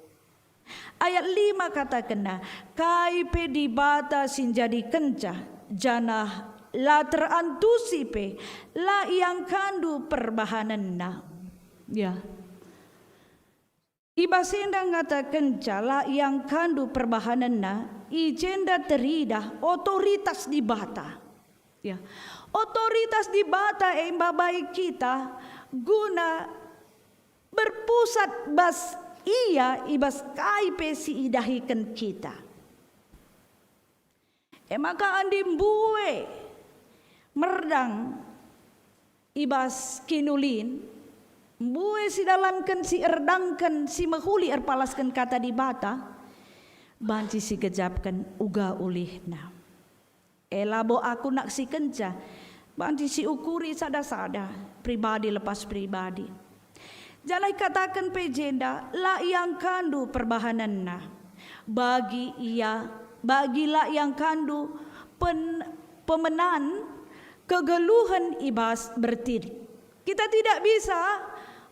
Ayat lima katakenna, "Kai pe Dibata si njadikenca, janah la terantusi pe, la iangkandu perbahanenna." Ya. I bas enda ngatakenca, "La iangkandu perbahanenna," i jenda teridah otoritas Dibata. Ya. Otoritas Dibata e mbabai kita guna berpusat bas Ia i bas kai pe si idahiken kita. E maka adi mbue merdang i bas kinulin, mbue sidalanken si erdangken si mehuli erpalasken Kata Dibata, banci sigejapken uga ulihna. E labo aku naksikenca, banci siukuri sada-sada, pribadi lepas pribadi. Janah ikataken pe jenda, "La iangkandu perbahanenna." Bagi ia, bagi la iangkandu pen-, pemenan kegeluhen i bas bertin. Kita tidak bisa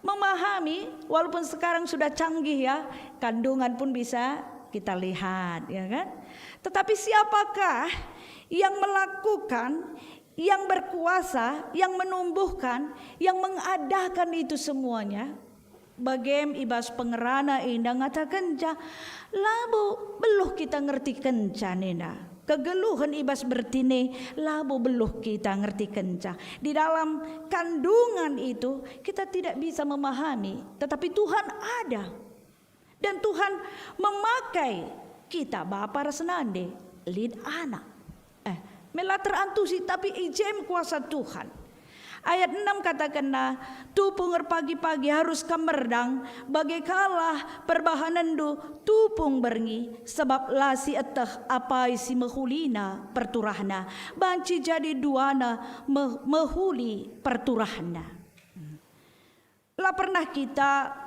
memahami, walaupun sekarang sudah canggih ya, kandungan pun bisa kita lihat, ya kan? Tetapi siapakah yang melakukan, yang berkuasa, yang menumbuhkan, yang mengadakan itu semuanya? Bagem i bas pengerana enda ngatakenca, "Labo beluh kita ngertikenca," nina. "Kegeluhen i bas bertin e labo beluh kita ngertikenca." Di dalam kandungan itu kita tidak bisa memahami, tetapi Tuhan ada. Dan Tuhan memakai kita, bapa ras nande, lit anak. Eh, me la terantusi, tapi i jem kuasa Tuhan. Ayat enam katakenna, "Tupung erpagi-pagi harus kam merdang, bage kalah perbahanenndu tupung berngi, sebab la sieteh apai si mehulina perturahna, banci jadi duana me-, mehuli perturahna." La pernah kita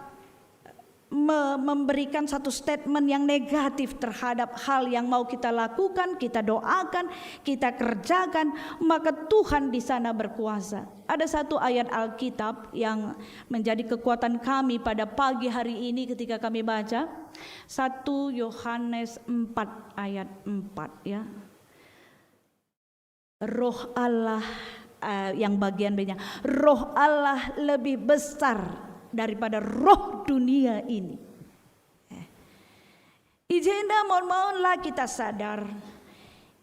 me-, memberikan satu statement yang negatif terhadap hal yang mau kita lakukan, kita doakan, kita kerjakan, maka Tuhan di sana berkuasa. Ada satu ayat Alkitab yang menjadi kekuatan kami pada pagi hari ini ketika kami baca, satu Yohanes empat ayat empat, ya. Roh Allah, eh, yang bagian B-nya, Roh Allah lebih besar daripada roh dunia ini. Eh. I jenda maun-maun la kita sadar,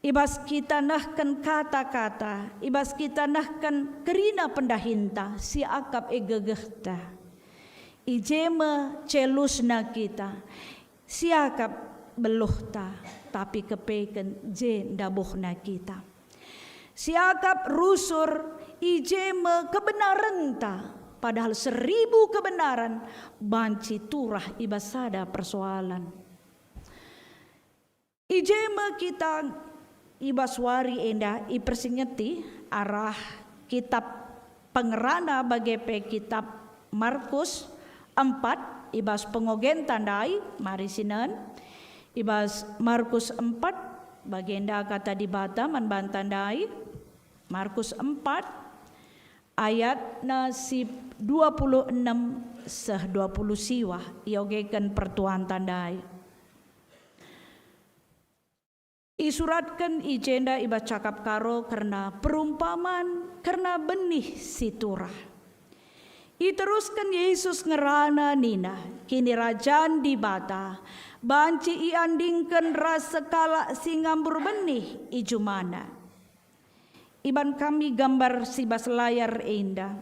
i bas kita nehken kata-kata, i bas kita nehken kerina pendahinta, siakap e gegehta. I je me celusna kita, siakap beluhta, tapi kepeken je ndabuhna kita. Siakap rusur, i je me kebenarenta, padahal seribu kebenaran banci turah i bas sada persoalan. I je me kita i bas wari enda ipersingeti arah kitab pengerana bage pe kitab Markus empat i bas pengogenta ndai, mari sinen. I bas Markus empat, bagenda kata Dibata man banta ndai. Markus empat, ayatna si dua puluh enem seh dua puluh siwah, iogeken pertuanta ndai. Isuratken i jenda i bas cakap Karo kerna perumpaman kerna benih si turah. Iterusken Yesus ngerana nina, "Kinirajan Dibata banci iandingken ras sekalak si ngambur benih i jumana." Iban kami gambar si bas layar enda.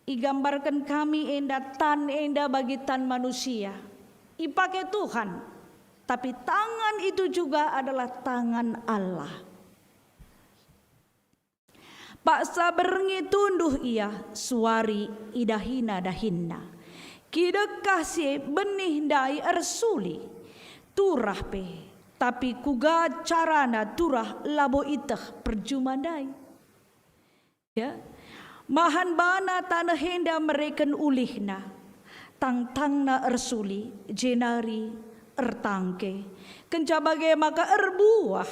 Igambarken kami enda tan enda bagi tan manusia. Ipake Tuhan, tapi tangan itu juga adalah tangan Allah. Paksa berngi tunduh ia, suari idahina dahinna. Kidekah si benih ndai ersuli, turah pe, tapi kuga carana turah labo iteh perjuma ndai. Ya. Mahan bana taneh enda mereken ulihna, tangtangna ersuli, jenari ertangke. Kenca bage maka erbuah.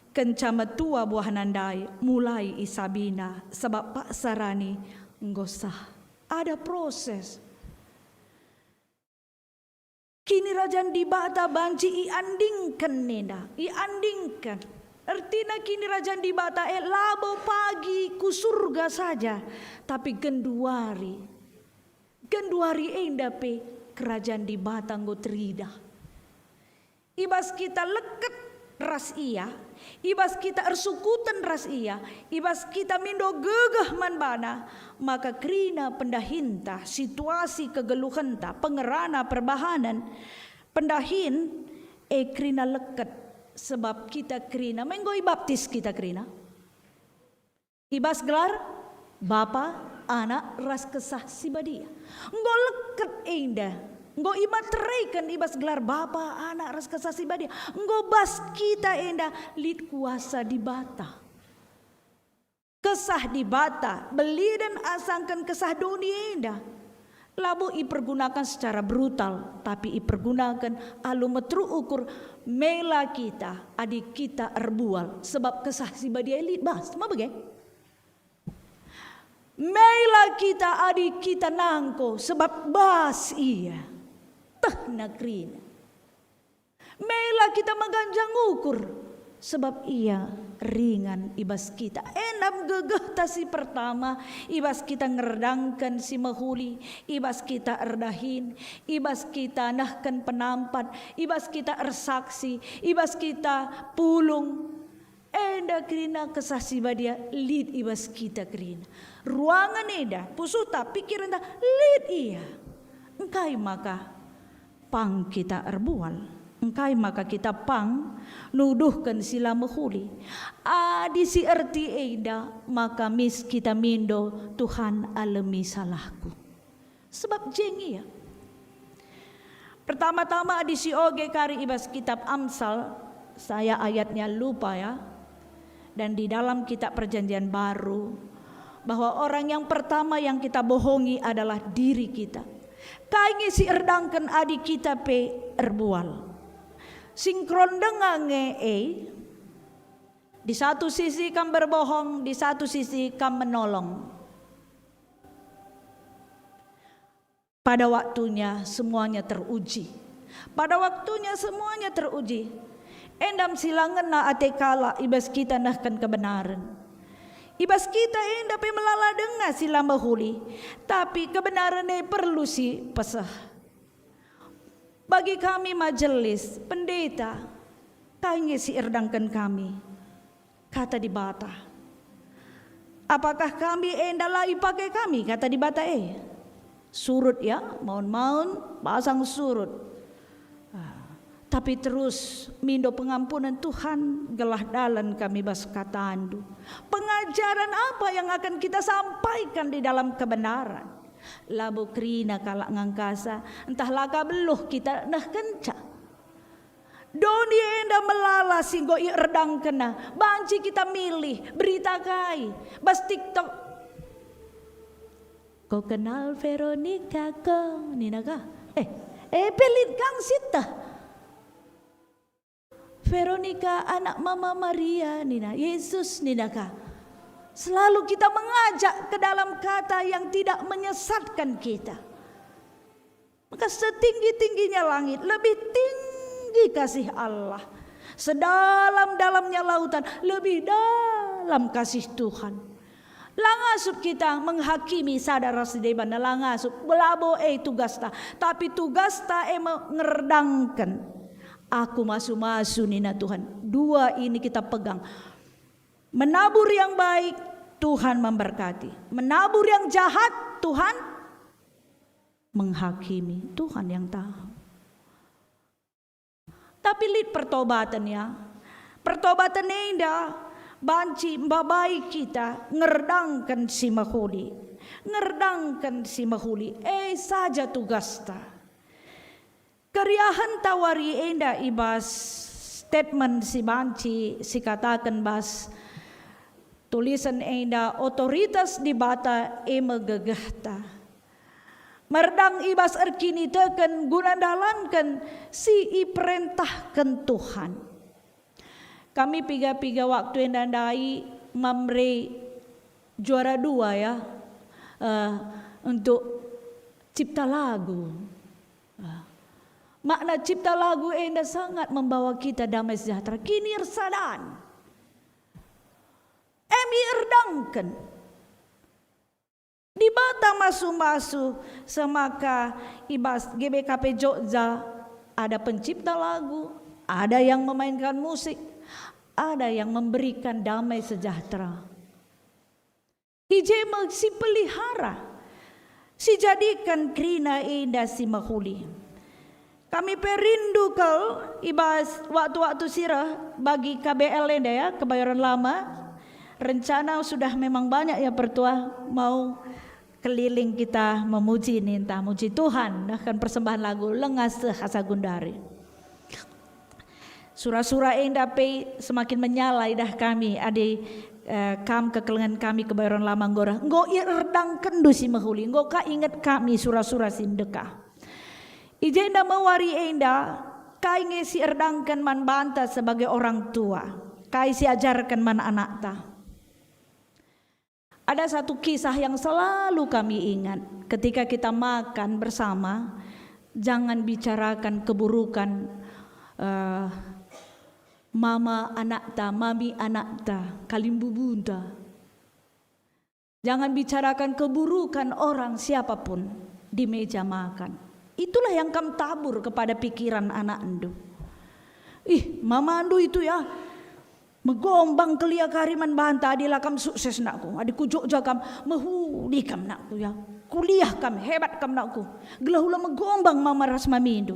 Kenca metua buahna ndai, mulai isabina, sabap paksa rani enggo sah. Ada proses. Kinirajan Dibata banci iandingken nina, iandingken. Ertina Kinirajan Dibata e labo pagi ku surga saja, tapi genduari. Genduari enda pe Kerajan Dibata enggo teridah. I bas kita leket ras Ia, i bas kita ersukuten ras Ia, i bas kita mindo gegeh man baNa, maka kerina pendahinta, situasi kegeluhenta, pengerana, perbahanen, pendahin, e kerina leket, sebab kita kerina, me enggo ibaptis kita kerina. I bas gelar Bapa, Anak, ras Kesah Si Badia. Enggo leket enda, enggo imateraiken i bas gelar Bapa, Anak, ras Kesah Si Badia. Enggo bas kita enda lit kuasa Dibata. Kesah Dibata, beliden asangken kesah doni enda. Labo ipergunaken secara brutal, tapi ipergunaken alu meteruk ukur mela kita adi kita erbual, sebab Kesah Si Badia lit bas. Ma bage? Mela kita adi kita nangko, sebab bas Ia. Tehna kerina. Mela kita meganjang ukur, sebab Ia ringan i bas kita. Enda gegehta si pertama, i bas kita ngerdangken si mehuli, i bas kita erdahin, i bas kita nehken penampat, i bas kita ersaksi, i bas kita pulung. Enda kerina Kesah Si Badia lit i bas kita kerina. Ruangen enda, pusuhta, pikirenta, lit Ia. Engkai maka pang kita erbual? Engkai maka kita pang nuduhken si la mehuli? Adi si erti enda, maka mis kita mindo, "Tuhan, alemi salahku." Sebab jeng ia. Pertama-tama adi sioge kari i bas kitab Amsal, saya ayatnya lupa ya, dan di dalam kitab Perjanjian Baru, bahwa orang yang pertama yang kita bohongi adalah diri kita. Kai nge si erdangken adi kita pe erbual? Sinkron denga nge e, di satu sisi kam berbohong, di satu sisi kam menolong. Pada waktunya semuanya teruji. Pada waktunya semuanya teruji. Endam si la ngena ate kalak i bas kita nehken kebenaren. I bas kita enda pe melala denga si la mehuli, tapi kebenaren e perlu si peseh. Bagi kami majelis, pendeta, kai nge si erdangken kami? Kata Dibata. Apakah kami enda la ipake kami, kata Dibata e? Surut ya, maun-maun, pasang surut. Ah, tapi terus mindo pengampunan Tuhan, gelah dalan kami bas katandu. Pengajaren apa yang akan kita sampaikan di dalam kebenaran? Labo kerina kalak ngangkasa, ntah la ka beluh kita nehkenca. Doni enda melala si enggo ierdangkenna. Banci kita milih berita kai bas TikTok. "Ko kenal Veronica ko," nina ka. Eh, eh, pe lit kang sitta. "Veronica, anak Mama Maria," nina, "Yesus," nina ka. Selalu kita mengajak ke dalam kata yang tidak menyesatkan kita. Maka setinggi-tingginya langit, lebih tinggi kasih Allah. Sedalam-dalamnya lautan, lebih dalam kasih Tuhan. La ngasup kita menghakimi sada ras si deban, la ngasup, labo e tugasta. Tapi tugasta e me-, ngerdangken. "Aku masu-masu," nina Tuhan. Dua ini kita pegang. Menabur yang baik, Tuhan memberkati. Menabur yang jahat, Tuhan menghakimi. Tuhan yang tahu. Tapi lit pertobaten, ya. Pertobaten enda banci mbabai kita ngerdangken si mehuli. Ngerdangken si mehuli, e saja tugasta. Keriahenta wari enda i bas statement si banci sikataken bas tulisen enda, otoritas Dibata e me gegehta. Merdang i bas erkiniteken guna ndalanken si iperentahken Tuhan. Kami piga-piga waktu enda ndai Mamre juara dua, ya, eh, untuk cipta lagu. Eh, makna cipta lagu enda sangat membawa kita damai sejahtera, kinirsadan. Em ierdangken. Dibata masu-masu, semaka i bas G B K P Jogja ada pencipta lagu, ada yang memainkan musik, ada yang memberikan damai sejahtera. I je me sipelihara, sijadiken kerina enda si mehuli. Kami pe rindu kal i bas waktu-waktu si reh bagi K B L enda, ya, Kebayoran Lama. Rencana sudah memang banyak, ya, pertua, mau keliling kita memuji ninta, muji Tuhan, bahkan persembahan lagu lengas seh asa gundari. Sura-sura enda pe semakin menyala idah kami, adi, eh, kam kekelengen kami Kebayoran Lama enggo reh. Enggo ierdangkenndu si mehuli, enggo ka inget kami sura-sura si ndekah. I jenda me wari enda, kai nge si erdangken man banta sebagai orang tua? Kai si ajarken man anakta? Ada satu kisah yang selalu kami ingat. Ketika kita makan bersama, jangan bicarakan keburukan, eh, mama anakta, mami anakta, kalimbubunta. Jangan bicarakan keburukan orang siapapun di meja makan. Itulah yang kam tabur kepada pikiran anakndu. "Ih, mamandu itu ya, megombang kelia kari man banta, adi la kam sukses, nakku. Adi ku Jogja kam, mehuli kam, nakku, ya. Kuliah kam, hebat kam, nakku. Gelah ula megombang mama ras mamindu."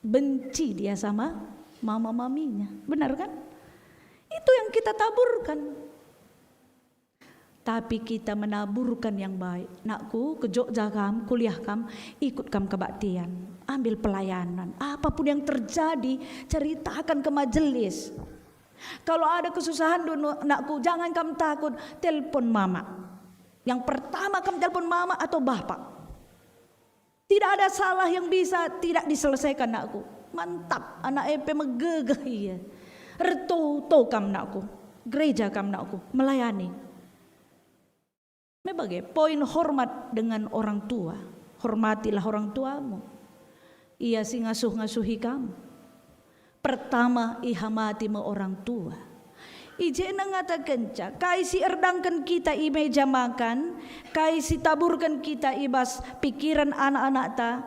Benci dia sama mama maminya. Benar kan? Itu yang kita taburkan. Tapi kita menaburkan yang baik. "Nakku, ke Jogja kam, kuliah kam, ikut kam kebaktian, ambil pelayanan. Apapun yang terjadi, ceritakan ke majelis. Kalau ada kesusahan, dunu-, nakku, jangan kam takut, telpon mama. Yang pertama kam telpon mama atau bapak." Tidak ada salah yang bisa tidak diselesaikan, nakku. Mantap, anak e pe megegeh ia. Ertoto kam, nakku. Gereja kam, nakku. Melayani. Me bage, poin hormat dengan orang tua. Hormatilah orang tuamu. Ia si ngasuh-ngasuhi kam. Pertama ihamati me orang tua. I jenda ngatakenca, kai si erdangken kita i meja makan, kai si taburken kita i bas pikiren anak-anakta,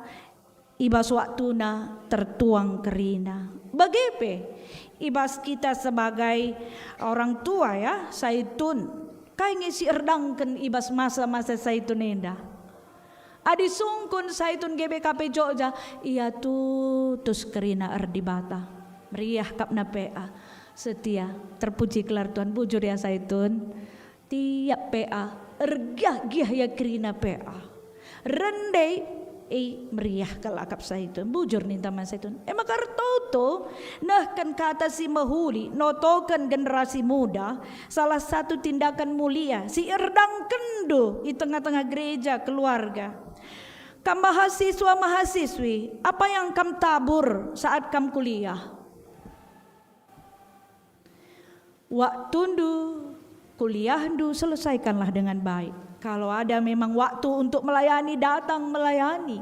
i bas waktuna tertuang kerina. Bage pe, i bas kita sebagai orang tua, ya, Saitun, kai nge si erdangken i bas masa-masa Saitun enda? Adi sungkun Saitun G B K P Jogja, ia tutus kerina erdibata. Meriah kap na P A. Setia, terpuji gelar Tuhan, bujur ya Saitun. Tiap P A, ergiah-giah ia kerina P A. Rende, E, meriah kal akap Saitun, bujur ninta man Saitun. E maka ertoto, nehken kata si mehuli, notoken generasi muda, salah satu tindakan mulia si erdangkenndu i tengah-tengah gereja, keluarga. Kam mahasiswa-mahasiswi, apa yang kam tabur saat kam kuliah? Waktundu, kuliahndu, selesaikanlah dengan baik. Kalau ada memang waktu untuk melayani, datang melayani.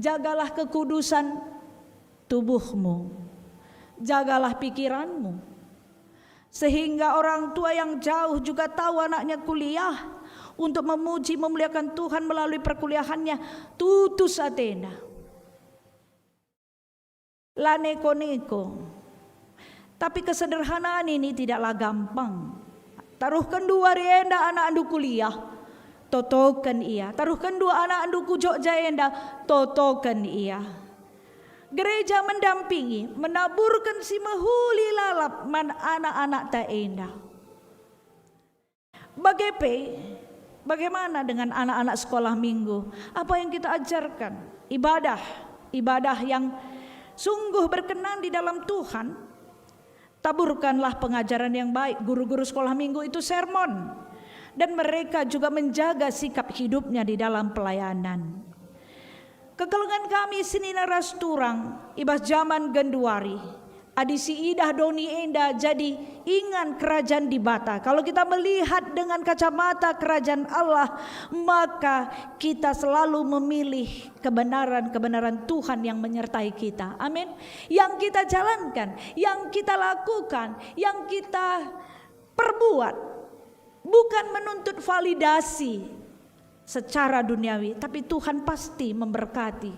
Jagalah kekudusan tubuhmu. Jagalah pikiranmu. Sehingga orang tua yang jauh juga tahu anaknya kuliah untuk memuji, memuliakan Tuhan melalui perkuliahannya, tutus atena. La neko-neko. Tapi kesederhanaan ini tidaklah gampang. Taruhkenndu wari enda anakndu kuliah, totoken ia. Taruhkenndu anakndu ku Jogja enda, totoken ia. Gereja mendampingi, menaburken si mehuli lalap man anak-anakta enda. Bage pe, bagaimana dengan anak-anak sekolah minggu? Apa yang kita ajarkan? Ibadah, ibadah yang sungguh berkenan di dalam Tuhan. Taburkanlah pengajaran yang baik, guru-guru sekolah minggu itu sermon. Dan mereka juga menjaga sikap hidupnya di dalam pelayanan. Kekelengen kami senina ras turang i bas jaman genduari. Adi siidah doni enda jadi ingan Kerajaan Dibata, kalau kita melihat dengan kacamata Kerajaan Allah, maka kita selalu memilih kebenaran-kebenaran Tuhan yang menyertai kita. Amin. Yang kita jalankan, yang kita lakukan, yang kita perbuat, bukan menuntut validasi secara duniawi, tapi Tuhan pasti memberkati.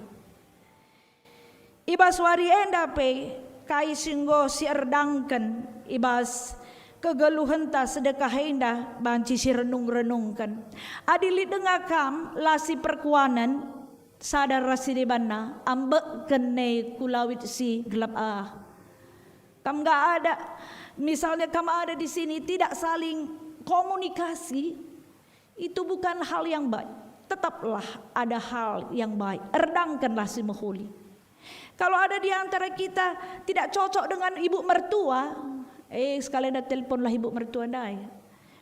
I bas wari enda pe, kai si enggo si erdangken i bas kegeluhenta sedekah enda banci si renung-renungken. Adi lit denga kam la si perkuanen, sada ras si debanna, ambekken ne ku lawit si gelap ah. Kam nggak ada, misalnya kam ada di sini tidak saling komunikasi, itu bukan hal yang baik. Tetaplah ada hal yang baik. Erdangkenlah si mehuli. Kalau ada di antara kita tidak cocok dengan ibu mertua, eh, sekali enda teleponlah ibu mertua ndai.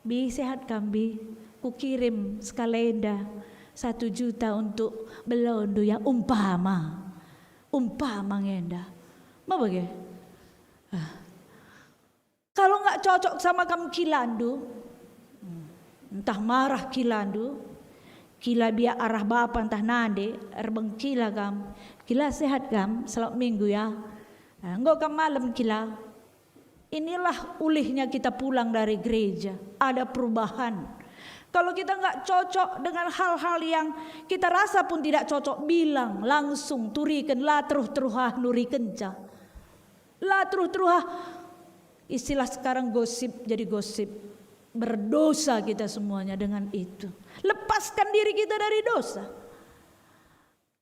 "Bi, sehat kam, Bi? Kukirim sekali enda satu juta untuk belondu ya, umpama. Umpama nge enda." Ma bage? Ah. Kalau nggak cocok sama kam kilandu, entah marah kilandu, kila biak arah bapa entah nande, erbeng kila kam, kila sehat kam, selamat minggu ya. Nah, enggo kam malem kila. Inilah ulihnya kita pulang dari gereja, ada perubahan. Kalau kita nggak cocok dengan hal-hal yang kita rasa pun tidak cocok, bilang langsung, turiken, la teruh-teruh ah nurikenca. La teruh-teruh ah. Istilah sekarang gosip jadi gosip. Berdosa kita semuanya dengan itu. Lepaskan diri kita dari dosa.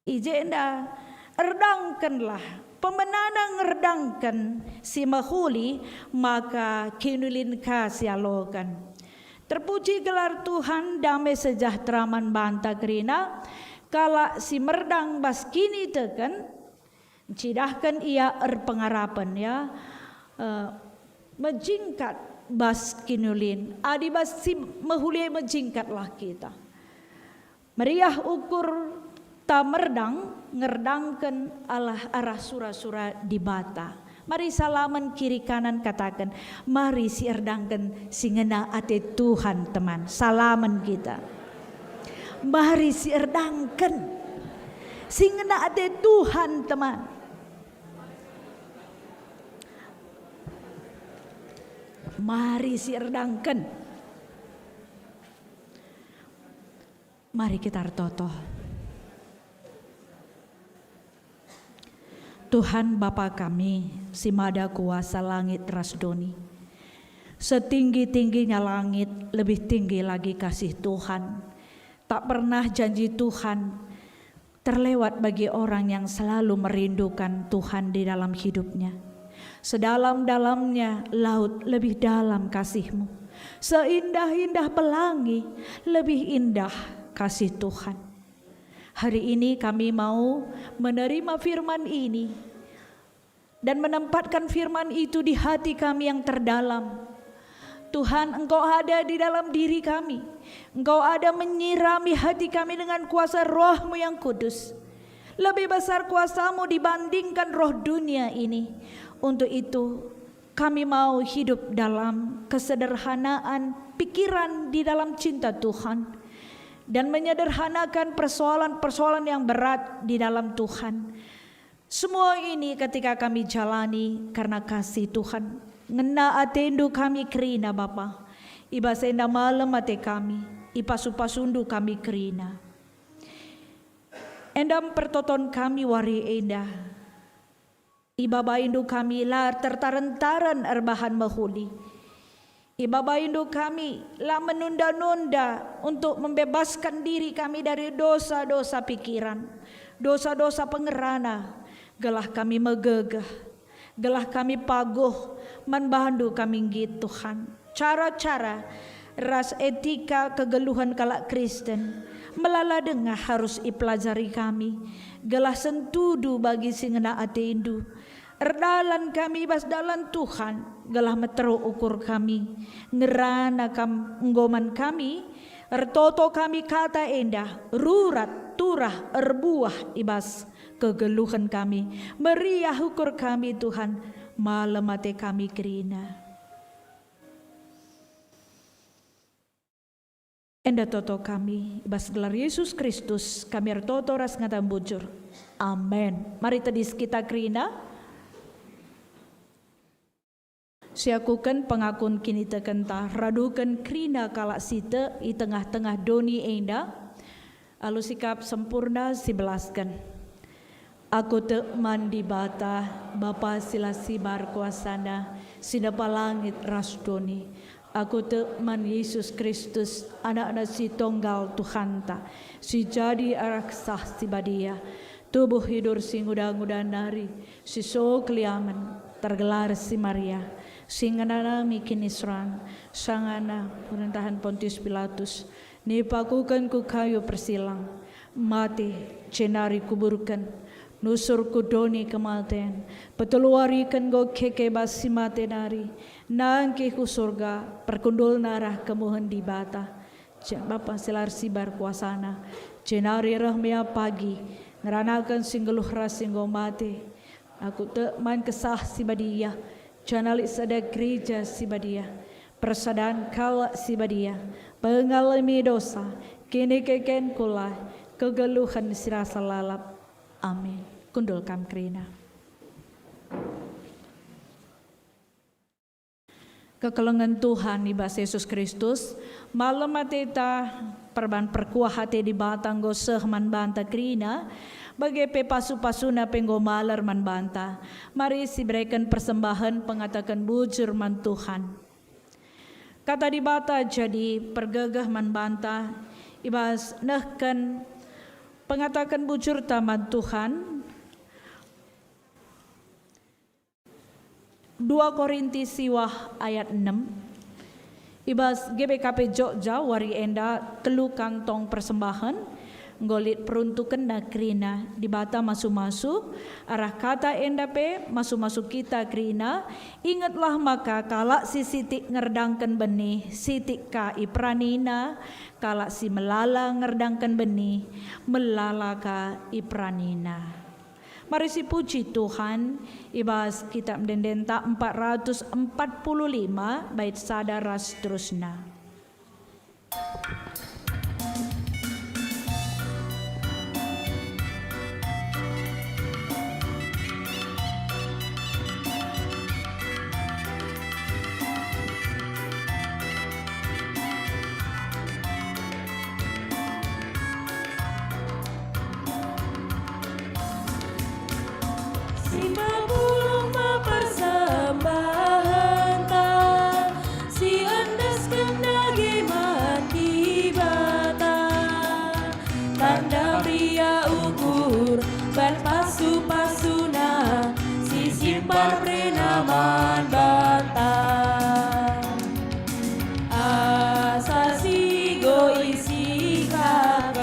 I jenda, erdangkenlah. Pemenana ngerdangken si mehuli, maka kinulin ka sialoken. Terpuji gelar Tuhan, dame sejahtera man banta kerina, kalak si merdang bas kiniteken, ncidahken ia erpengarapen, ya, eh, mejingkat bas kinulin. Adi bas si mehuli mejingkatlah kita. Meriah ukur ta merdang, ngerdangken Allah arah sura-sura Dibata. Mari salamen kiri kanan kataken, "Mari si erdangken si ngena ate Tuhan, teman." Salamen kita. Mari si erdangken si ngena ate Tuhan, teman. Mari si erdangken. Mari kita ertoto. Tuhan Bapa kami, si mada kuasa langit ras doni. Setinggi-tingginya langit, lebih tinggi lagi kasih Tuhan. Tak pernah janji Tuhan terlewat bagi orang yang selalu merindukan Tuhan di dalam hidupnya. Sedalam-dalamnya laut, lebih dalam kasih-Mu. Seindah-indah pelangi, lebih indah kasih Tuhan. Hari ini kami mau menerima firman ini dan menempatkan firman itu di hati kami yang terdalam. Tuhan, Engkau ada di dalam diri kami. Engkau ada menyirami hati kami dengan kuasa Roh-Mu yang Kudus. Lebih besar kuasa-Mu dibandingkan roh dunia ini. Untuk itu, kami mau hidup dalam kesederhanaan pikiran di dalam cinta Tuhan dan menyederhanakan persoalan-persoalan yang berat di dalam Tuhan. Semua ini ketika kami jalani karena kasih Tuhan. Ngena atendu kami kerina, Bapa. I bas enda malem ate kami, ipasu-pasundu kami kerina. Enda mpertoton kami wari enda. Ibabaindu kami la tertaren-taren erbahan mehuli. Ibabaindu kami la menunda-nunda untuk membebaskan diri kami dari dosa-dosa pikiran, dosa-dosa pengerana, gelah kami megegeh, gelah kami paguh man bandu kami nggit, Tuhan. Cara-cara ras etika kegeluhen kalak Kristen melala denga harus ipelajari kami, gelah sentudu bagi si ngena atendu. Erdalan kami i bas dalan Tuhan, gelah meteruk ukur kami. Ngerana kam enggo man kami, ertoto kami kata enda, rurat, turah, erbuah i bas kegeluhen kami. Meriah ukur kami, Tuhan, malem ate kami kerina. Enda toto kami, i bas gelar Yesus Kristus, kami ertoto ras ngata mbujur. Amen. Mari tedis kita kerina. Siakuken pengakun kinitekenta, raduken kerina kalak si tek i tengah-tengah doni enda, alu sikap sempurna sibelasken. Aku tek man Dibata, Bapa si la sibar kuasana, si nepa langit ras doni. Aku tek man Yesus Kristus, Anakna si Tonggal Tuhanta, si jadi arah Kesah Si Badia, tubuh idur si nguda-nguda nari, si so keliamen, tergelar si Maria, si ngenanami kiniseran, sangana pemerintahan Pontius Pilatus, nipakuken ku kayu persilang, mate, jenari kuburken, nusur ku doni kematen, peteluwariken enggo keke bas si mate nari, nangkih ku Surga, perkundulna arah kemuhen Dibata, Bapa si la ersibar kuasana, jenari reh me ia pagi, ngeranaken si nggeluh ras si enggo mate. Aku tek man Kesah Si Badia, janah lit sada gereja si badia, persadan kalak si badia, pengalemi dosa, kinikeken kula, kegeluhen si rasa lalap. Amin. Kundul kam kerina. Kekelengen Tuhan i bas Yesus Kristus, malem ateta perban perkuah ate Dibata enggo seh man banta kerina, bage pe pasu-pasuna pe enggo maler man banta. Mari sibereken persembahen pengataken bujur man Tuhan. Kata Dibata jadi pergegeh man banta i bas nehken pengataken bujurta man Tuhan. Dua Korinti siwah ayat enem. I bas G B K P Jogja wari enda telu kantong persembahen enggo lit peruntukenna kerina. Dibata masu-masu arah kata enda pe masu-masu kita kerina. Ingetlah maka kalak si sitik ngerdangken benih, sitik ka iperanina, kalak si melala ngerdangken benih, melala ka iperanina. Mari sipuji Tuhan, i bas Kitab Ende-endenta empat ratus empat puluh lima, bait sada ras seterusna. Si mepulung me persembahenta, si endesken dage man Dibata. Tanda meriah ukur ban pasu-pasuna, si simpar perena man banta. Asa si go isikapken,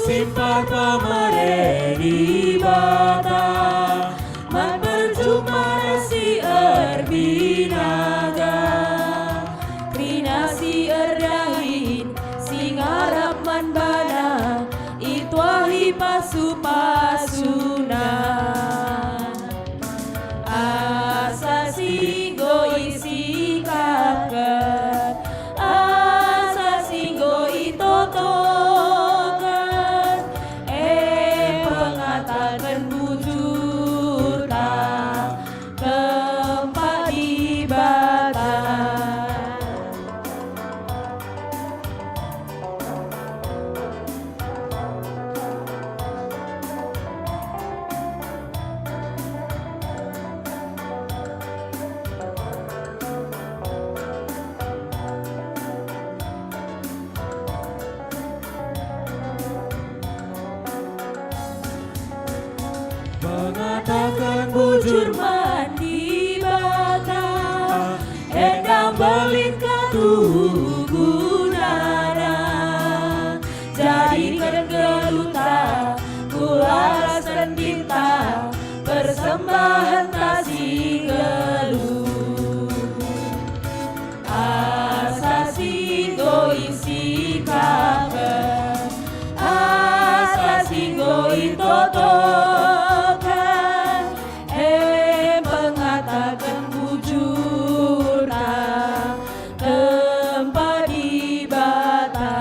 Simpar pemere Dibata, man perjumah si erbinaga. Kerina si erdahin, si ngarap man baNa, ituahi pasu-pasuNa. Asa si enggo isikapken, asa si enggo itotoken, e, pengataken bujurta kempak Dibata. Mengataken bujur man Dibata, enda mbelin ka tuhu gunana. Jadiken geluhta ku laras rendita, persembahenta si nggeluh. Asa si enggo isikapken, asa si enggo itotoken, e, pengataken bujurta kempak Dibata.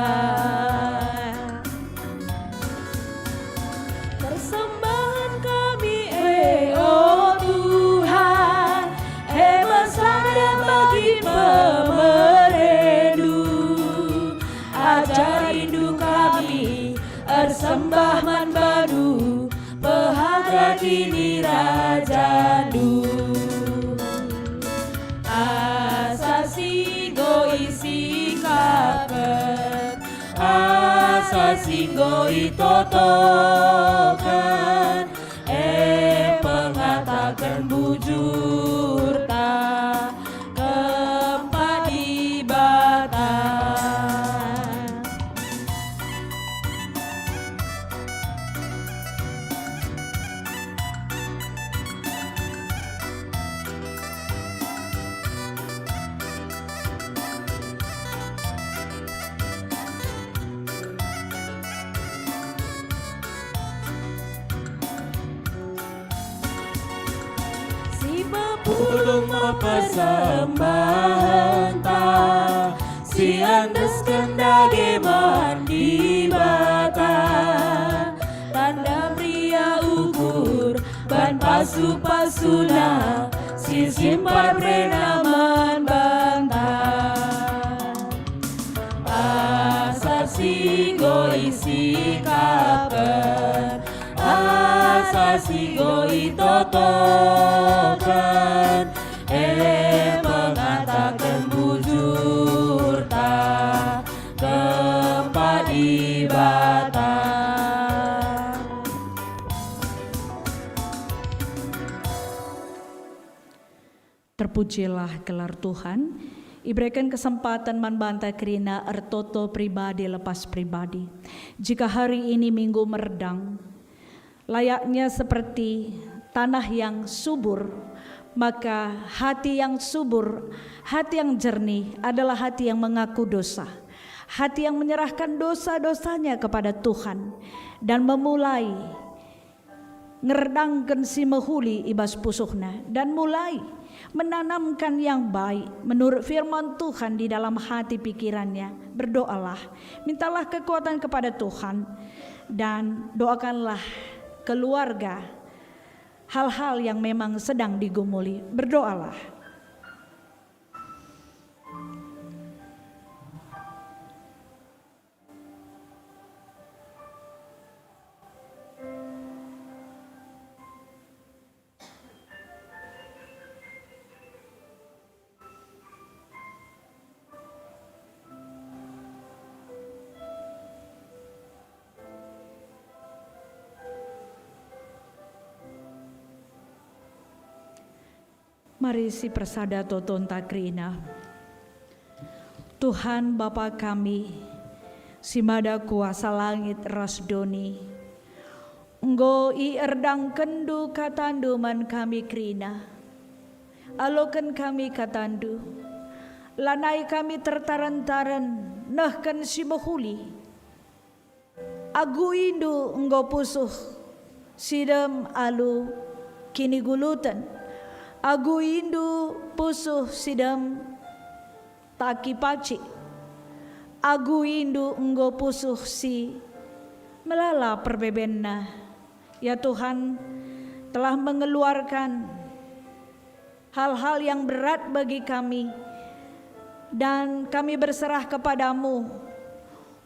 Persembahen kami, e, o Tuhan, e, me sada bagi pemereNdu. Ajarindu kami ersembah man baNdu, pehaga kinirajanNdu. Asa si enggo isikapken, asa si enggo itotoken, e, pengataken bujurta kempak Dibata. Si pepulung me persembahenta, si endesken dage man Dibata. Tanda meriah ukur ban pasu-pasuNa, si simpar berena man banta. Asa si enggo isikapken, asa si enggo itotoken, e, pengataken bujurta kempak Dibata. Terpujilah gelar Tuhan. Ibereken kesempatan man banta kerina ertoto pribadi lepas pribadi. Jika hari ini Minggu Merdang, layaknya seperti tanah yang subur, maka hati yang subur, hati yang jernih adalah hati yang mengaku dosa. Hati yang menyerahkan dosa-dosanya kepada Tuhan dan memulai ngerdangken si mehuli i bas pusuhna dan mulai menanamkan yang baik menurut firman Tuhan di dalam hati pikirannya. Berdoalah, mintalah kekuatan kepada Tuhan, dan doakanlah keluarga hal-hal yang memang sedang digumuli. Berdoalah. Mari sipersada totonta kerina. Tuhan Bapa kami, Si mada kuasa langit ras doni, enggo ierdangkenNdu kataNdu man kami kerina. Aloken kami kataNdu, lanai kami tertaren-taren nehken si mehuli. Aguindu enggo pusuh si dem alu kiniguluten, aguindu pusuh si dem taki pacik. Aguindu enggo pusuh si melala perbebenna. Ya Tuhan, telah mengeluarkan hal-hal yang berat bagi kami, dan kami berserah kepada-Mu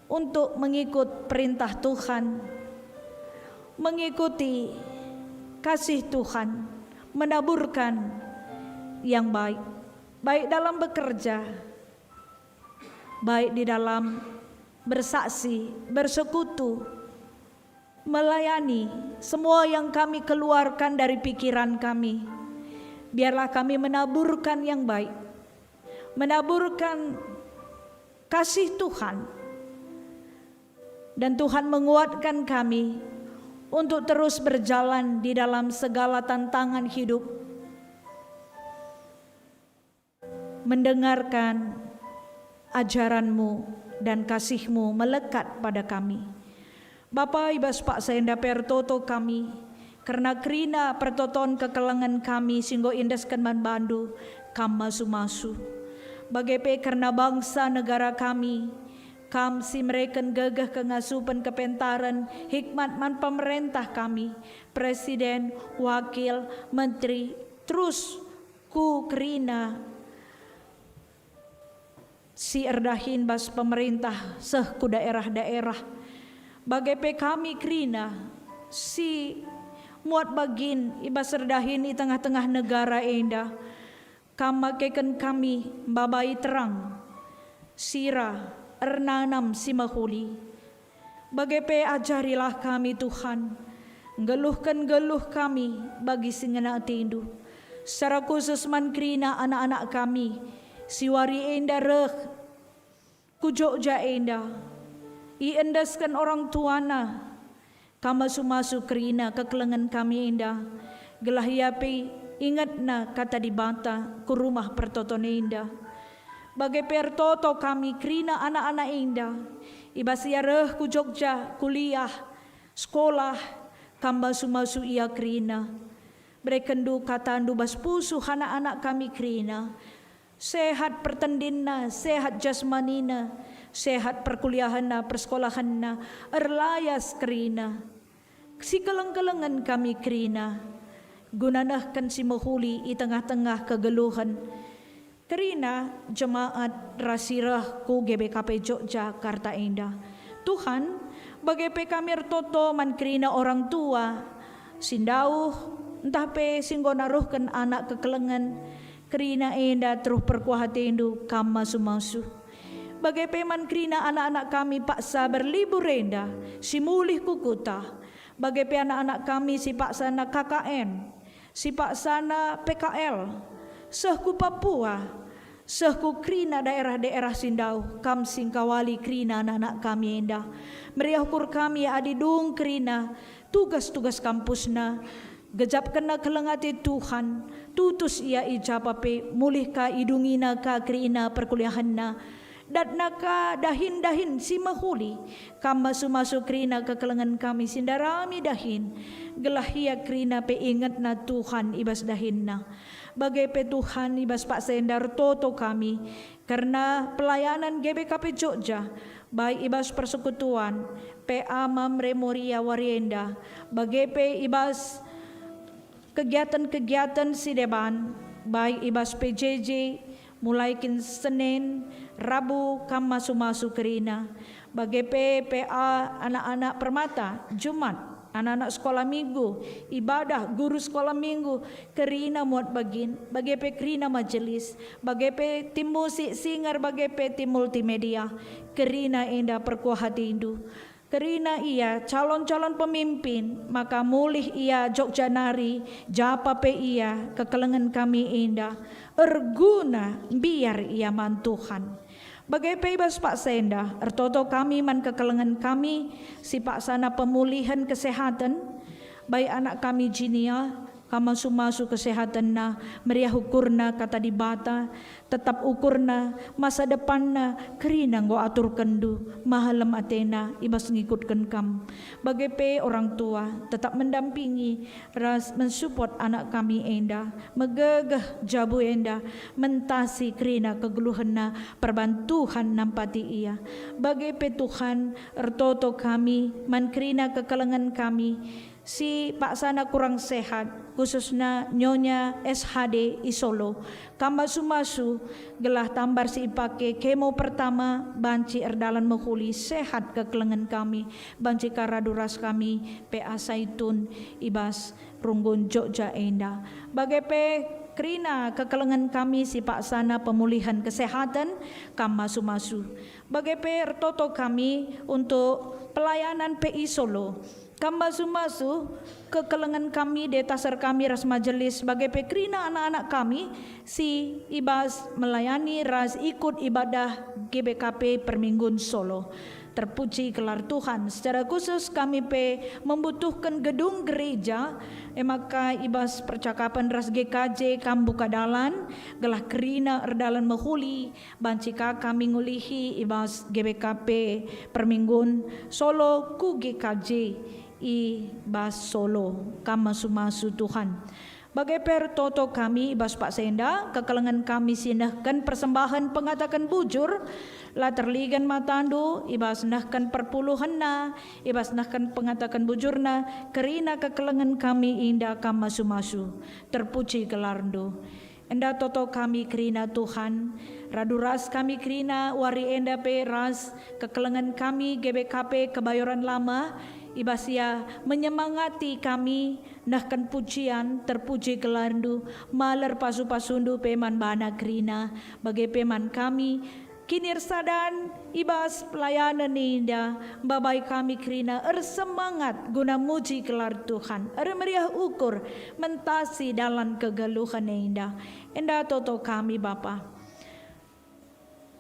untuk mengikut perintah Tuhan, mengikuti kasih Tuhan, menaburkan yang baik, baik dalam bekerja, baik di dalam bersaksi, bersekutu, melayani, semua yang kami keluarkan dari pikiran kami. Biarlah kami menaburkan yang baik, menaburkan kasih Tuhan, dan Tuhan menguatkan kami untuk terus berjalan di dalam segala tantangan hidup, mendengarkan ajaran-Mu dan kasih-Mu melekat pada kami. Bapa, i bas paksa enda pe ertoto kami, kerna kerina pertoton kekelengen kami si enggo iendesken man baNdu, Kam masu-masu. Bage pe kerna bangsa negara kami, Kam si mereken gegeh, kengasupen, kepentaren, hikmat man pemerentah kami, presiden, wakil, menteri, terus ku kerina si erdahin bas pemerintah seh ku daerah-daerah. Bage pe kami kerina si muat bagin i bas erdahin i tengah-tengah negara enda. Kam makeken kami mbabai terang, sira, ernanam si mehuli. Bage pe ajarilah kami, Tuhan, nggeluhken geluh kami bagi si ngena ateNdu. Secara khusus man kerina anak-anak kami, si wari enda reh ku Jogja enda, iendesken orang tuana. Kam masu-masu kerina kekelengen kami enda, gelah ia pe ingetna Kata Dibata ku rumah pertoton enda. Bage pe ertoto kami kerina anak-anak enda, i bas ia reh ku Jogja, kuliah, sekolah, Kam masu-masu ia kerina. BerekenNdu KataNdu bas pusuh anak-anak kami kerina. Sehat pertendinna, sehat jasmanina, sehat perkuliahenna, persekolahenna, erlayas kerina. Sikeleng-kelengen kami kerina, guna nehken si mehuli i tengah-tengah kegeluhen. Kerina jemaat ras si reh ku G B K P Jogjakarta enda. Tuhan, bage pe kami ertoto man kerina orang tua si ndauh, ntah pe si enggo naruhken anak kekelengen, kerina enda teruh perkuah ateNdu Kam masu-masu. Bage pe man kerina anak-anak kami paksa berlibur enda si mulih ku kuta, bage pe anak-anak kami si paksana K K N, si paksana P K L, seh ku Papua, seh ku kerina daerah-daerah si ndauh, Kam si engkawali kerina anak-anak kami enda. Meriah ukur kami adi dung kerina tugas-tugas kampusna, gejapkenna keleng ate Tuhan, tutus ia i japa pe, mulih ka idungina ka kerina perkuliahenna, datna ka dahin-dahin si mehuli, Kam masu-masu kerina kekelengen kami si ndarami dahin, gelah ia kerina pe ingetna Tuhan i bas dahinna. Bage pe Tuhan, i bas paksa enda ertoto kami kerna pelayanan G B K P Jogja, baik i bas persekutuan, P A Mamre Moria wari enda, bage pe i bas kegiaten-kegiaten si deban, baik i bas P J J, mulai kin Senin, Rabu, Kam masu-masu kerina. Bage pe P A anak-anak Permata, Jumat, anak-anak sekolah minggu, ibadah, guru sekolah minggu, kerina muat bagin, bage pe kerina majelis, bage pe tim musik, singer, bage pe tim multimedia, kerina enda perkuah ateNdu. Kerina ia calon-calon pemimpin, maka mulih ia Jogja nari, japa pe ia kekelengen kami enda, erguna mbiar ia man Tuhan. Bage pe i bas paksa enda, ertoto kami man kekelengen kami si paksana pemulihen kesehaten, bai anak kami Jinia, kam masu-masu kesehatenna, meriah ukurna Kata Dibata, tetap ukurna, masa depanna, kerina enggo aturkenndu, mehelem atena i bas ngikutken kam. Bage pe orang tua, tetap mendampingi ras mensupot anak kami enda, megegeh jabu enda, mentasi kerina kegeluhenna perban Tuhan nampati ia. Bage pe Tuhan, ertoto kami man kerina kekelengen kami, si paksana kurang sehat, khususna Nyonya S H D i Solo. Kam masu-masu, gelah tambar si ipake kemo pertama banci erdalan mehuli sehat kekelengen kami, banci ka radu ras kami P A Saitun i bas Runggun Jogja enda. Bage pe kerina kekelengen kami si paksana pemulihan kesehaten, kam masu-masu. Bage pe ertoto kami untuk pelayanan P I Solo. Kam masu-masu kekelengen kami, detaser kami ras majelis, bage pe kerina anak-anak kami si i bas melayani ras ikut ibadah G B K P Perminggun Solo. Terpuji gelar Tuhan. Secara khusus kami pe membutuhkan gedung gereja, e maka i bas percakapan ras G K J kam buka dalan, gelah kerina erdalan mehuli, banci ka kami ngulihi i bas G B K P Perminggun Solo ku G K J i bas Solo. Kam masu-masu Tuhan. Bage pe ertoto kami i bas paksa enda, kekelengen kami si nehken persembahen pengataken bujur, la terligan matandu i bas nehken perpuluhenna, i bas nehken pengataken bujurna, kerina kekelengen kami enda kam masu-masu. Terpuji gelarndu. Enda toto kami kerina Tuhan, radu ras kami kerina wari enda pe ras kekelengen kami G B K P Kebayoran Lama, i bas ia menyemangati kami nehken pujian, terpuji gelarndu, maler pasu-pasundu pe man bana kerina, bage pe man kami, kinirsadan i bas pelayanen enda, mbabai kami kerina ersemangat guna muji gelar Tuhan, ermeriah ukur mentasi dalan kegeluhen enda. Enda toto kami, Bapa.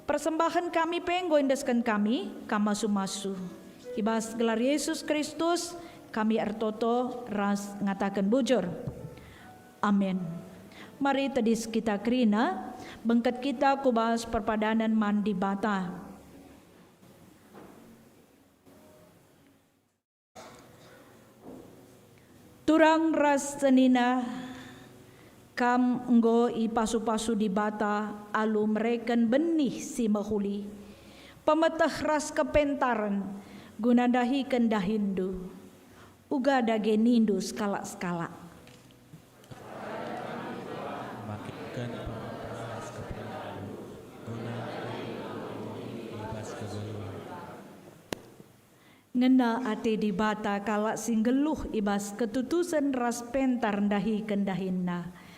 Persembahen kami pe enggo iendesken kami, kam masu-masu. I bas gelar Yesus Kristus, kami ertoto ras ngataken bujur. Amin. Mari tedis kita kerina, bengket kita ku bas perpadanen man Dibata. Turang ras senina, kam enggo ipasu-pasu Dibata alu mereken benih si mehuli, pemeteh ras kepentaren guna ndahiken dahinndu. Uga dage nindu sekalak-sekalak. Makinken pemeteh ras kepentaren guna i bas kegeluhen. Ngena ate Dibata kalak si nggeluh i bas ketutusen ras pentar ndahiken dahinna.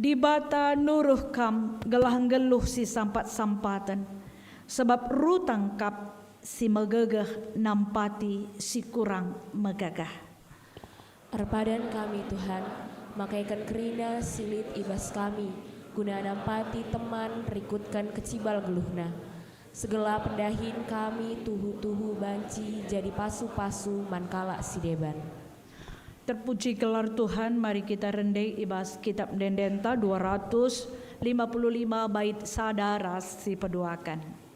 Dibata nuruh kam gelah nggeluh si sampat-sampaten, sebab rutang kap si megegeh nampati si kurang megegeh. Erpadan kami, Tuhan, makeken kerina si lit i bas kami, guna nampati teman rikutken kecibal geluhna. Segelap dahin kami tuhu-tuhu banci jadi pasu-pasu man kalak si deban. Terpuji gelar Tuhan, mari kita rende i bas Kitab Ende-endenta dua ratus lima puluh lima bait sada ras si peduaken.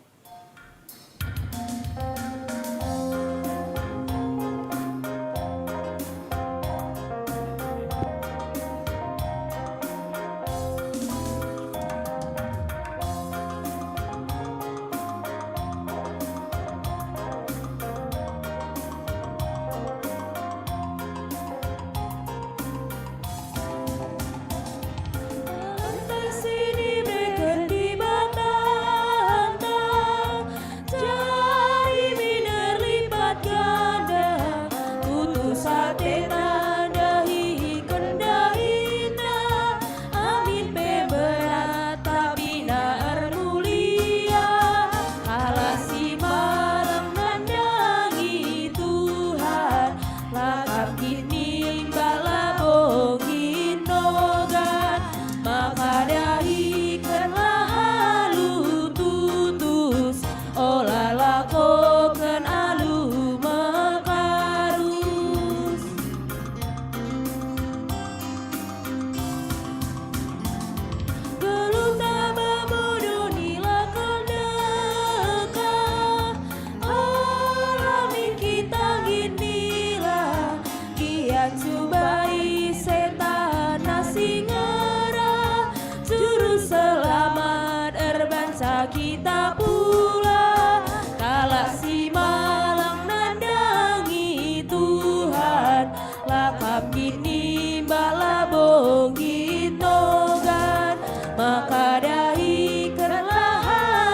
Sa kita pula kalak si malang nandangi Tuhan, la kam kin nimbak labo nggit nogan, maka dahikenlah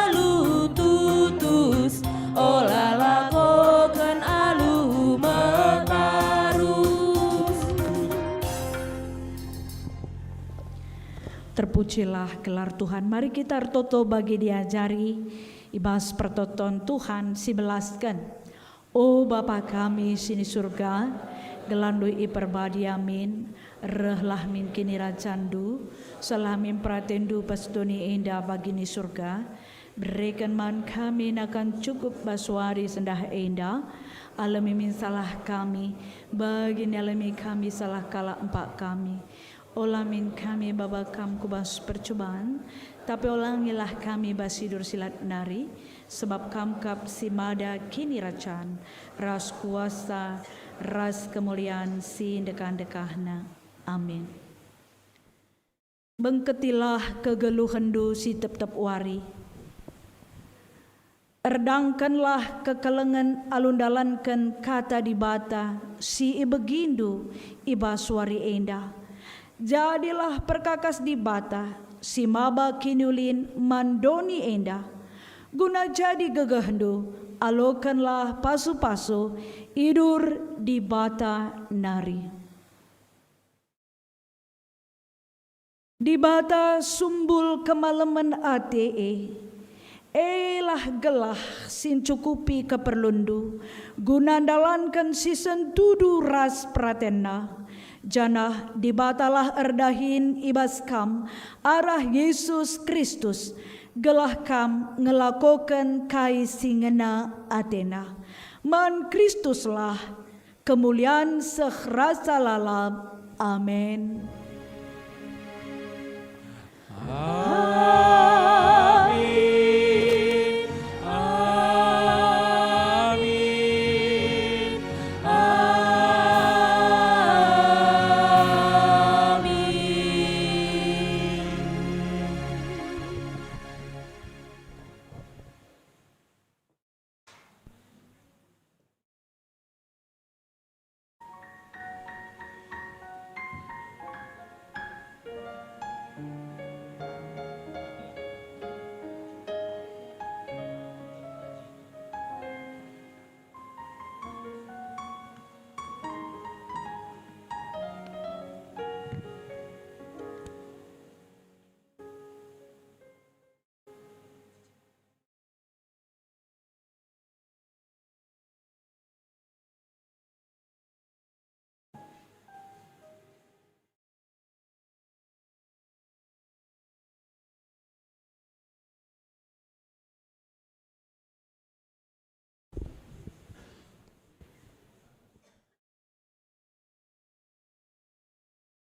alu tutus, ola lakoken alu mekarus. Terpujilah gelar Tuhan. Mari kita ertoto bagi diajari i bas pertoton Tuhan si belasken. O Bapa kami si ni Surga, gelarNdu iperbadia min, rehlah min kinirajanNdu, seh min peratenNdu bas doni enda bagi ni Surga. Bereken man kami nakan cukup bas wari sendah enda, alemi min salah kami, bagi ni alemi kami salah kalak empak kami. Ola min kami baba Kam ku bas percuban, tapi olangilah kami bas si dur si lat nari, sebab Kam kap si mada kinirajan, ras kuasa, ras kemulian si ndekah-ndekahna. Amin. Bengketilah kegeluhenNdu si tep-tep wari. Erdangkenlah kekelengen alu ndalanken Kata Dibata si ibegindu i bas wari enda. Jadilah perkakas Dibata si maba kiniulin man doni enda, guna jadi gegehndu, alokenlah pasu-pasu idur Dibata nari. Dibata sumbul kemalemen ate e, elah gelah si ncukupi keperlunndu, guna ndalanken si sentudu ras peratenNa. Janah Dibatalah erdahin i bas kam arah Yesus Kristus, gelah kam ngelakoken kai si ngena ateNa. Man Kristuslah kemulian seh rasa lalap. Amin. Amin. Amin.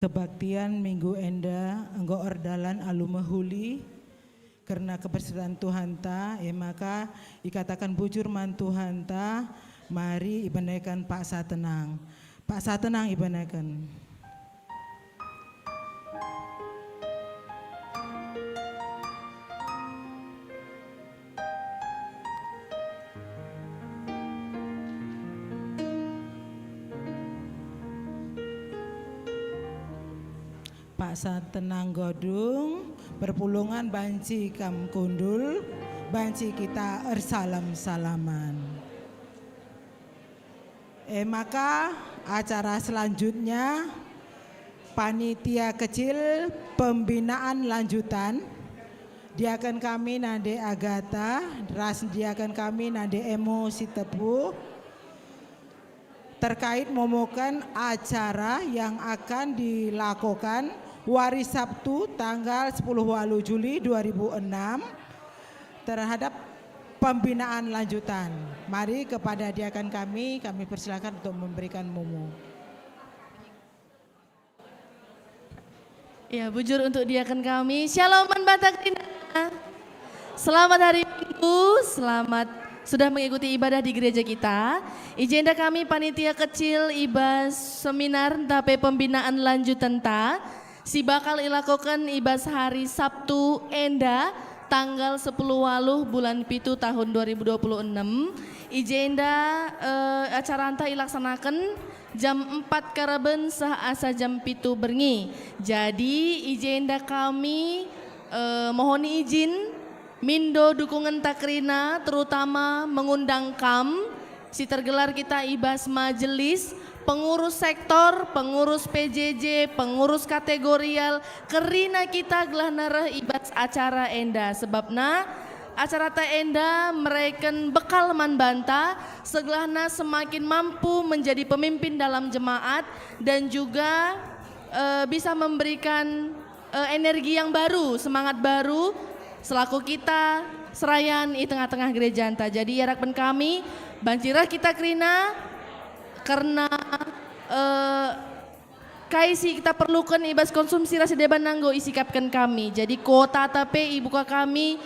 Kebaktian minggu enda enggo erdalan alu mehuli kerna kebersihan Tuhanta, e maka ikataken bujur man Tuhanta, mari ibenaken paksa tenang. Paksa tenang ibenaken. Paksa tenang godung, perpulungen banci kam kundul, banci kita ersalam-salaman. E maka, acara selanjutnya, panitia kecil pembinaan lanjutan, diaken kami Nande Agata, ras diaken kami Nande Emo Sitepu, terkait momoken acara yang akan dilakokan wari Sabtu tanggal sepuluh walu Juli dua ribu enam terhadap pembinaan lanjutan. Mari kepada diaken kami, kami persilakan untuk memberikan momo. Ya, bujur untuk diaken kami. Shalom man banta kerina. Selamat hari Minggu, selamat sudah mengikuti ibadah di gereja kita. I jenda kami panitia kecil i bas seminar ntah pe pembinaan lanjutenta si bakal ilakoken i bas hari Sabtu enda, tanggal sepuluh waluh bulan pitu tahun dua ribu dua puluh enam, i jenda, eh, acaranta ilaksanaken jam empat kareben seh asa jam pitu berngi. Jadi, i jenda kami, eh, mohon izin mindo dukungenta kerina, terutama mengundang kam si tergelar kita i bas majelis, pengurus sektor, pengurus P J J, pengurus kategorial, kerina kita gelahna reh i bas acara enda. Sebabna acarata enda mereken bekal man banta, segelahna semakin mampu menjadi pemimpin dalam jemaat dan juga, eh, bisa memberikan, eh, energi yang baru, semangat baru, selaku kita serayan i tengah-tengah gerejanta. Jadi, iarapken kami, banci reh kita kerina, kerna, eh, kai si kita perluken i bas konsumsi ras si debanna enggo isikapken kami. Jadi, kuotata pe ibuka kami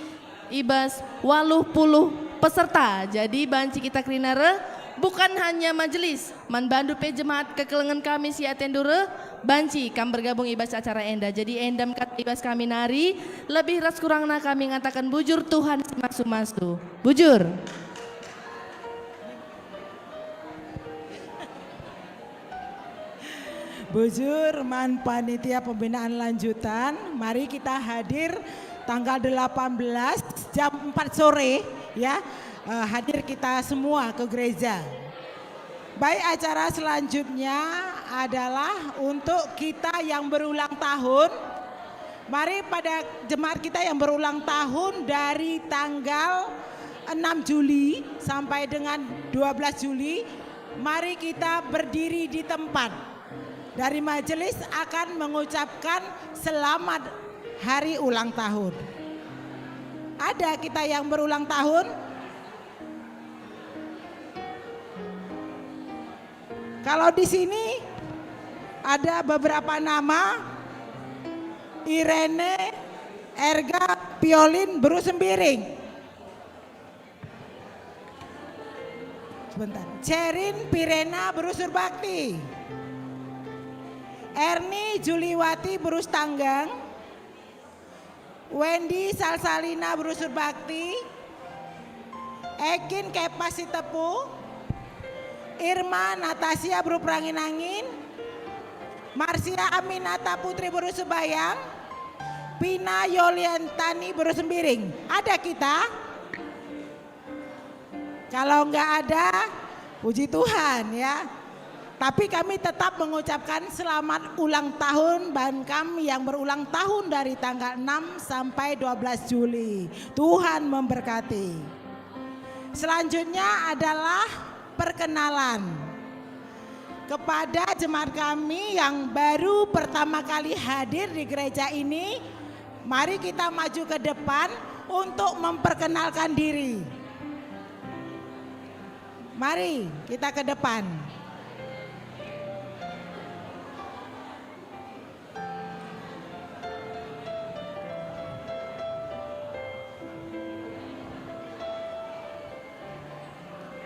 i bas waluh puluh peserta. Jadi, banci kita kerina reh, bukan hanya majelis, man bandu pe jemaat kekelengen kami si atendu reh, banci kam bergabung i bas acara enda. Jadi, enda me kata i bas kami nari, lebih ras kurangna kami ngataken bujur, Tuhan si masu-masu. Bujur. Bujur man panitia pembinaan lanjutan, mari kita hadir tanggal delapan belas jam empat sore, ya. Eh, hadir kita semua ke gereja. Baik, acara selanjutnya adalah untuk kita yang berulang tahun. Mari pada jemaat kita yang berulang tahun dari tanggal enam Juli sampai dengan dua belas Juli, mari kita berdiri di tempat. Dari majelis akan mengucapkan selamat hari ulang tahun. Ada kita yang berulang tahun? Kalau di sini ada beberapa nama, Irene, Erga, Piolin, Beru Sembiring. Sebentar. Cerin, Pirena, Beru Surbakti. Erni, Juliwati, Beru Tanggang. Wendy Salsalina Beru Surbakti, Ekin Kepas Sitepu, Irma Natasia Beru Perangin-angin, Marsia Aminata Putri Beru Sebayang, Pina Yoliantani Beru Sembiring. Ada kita? Kalau nggak ada, puji Tuhan ya. Tapi kami tetap mengucapkan selamat ulang tahun ban kam yang berulang tahun dari tanggal enam sampai dua belas Juli. Tuhan memberkati. Selanjutnya adalah perkenalan. Kepada jemaat kami yang baru pertama kali hadir di gereja ini, mari kita maju ke depan untuk memperkenalkan diri. Mari kita ke depan.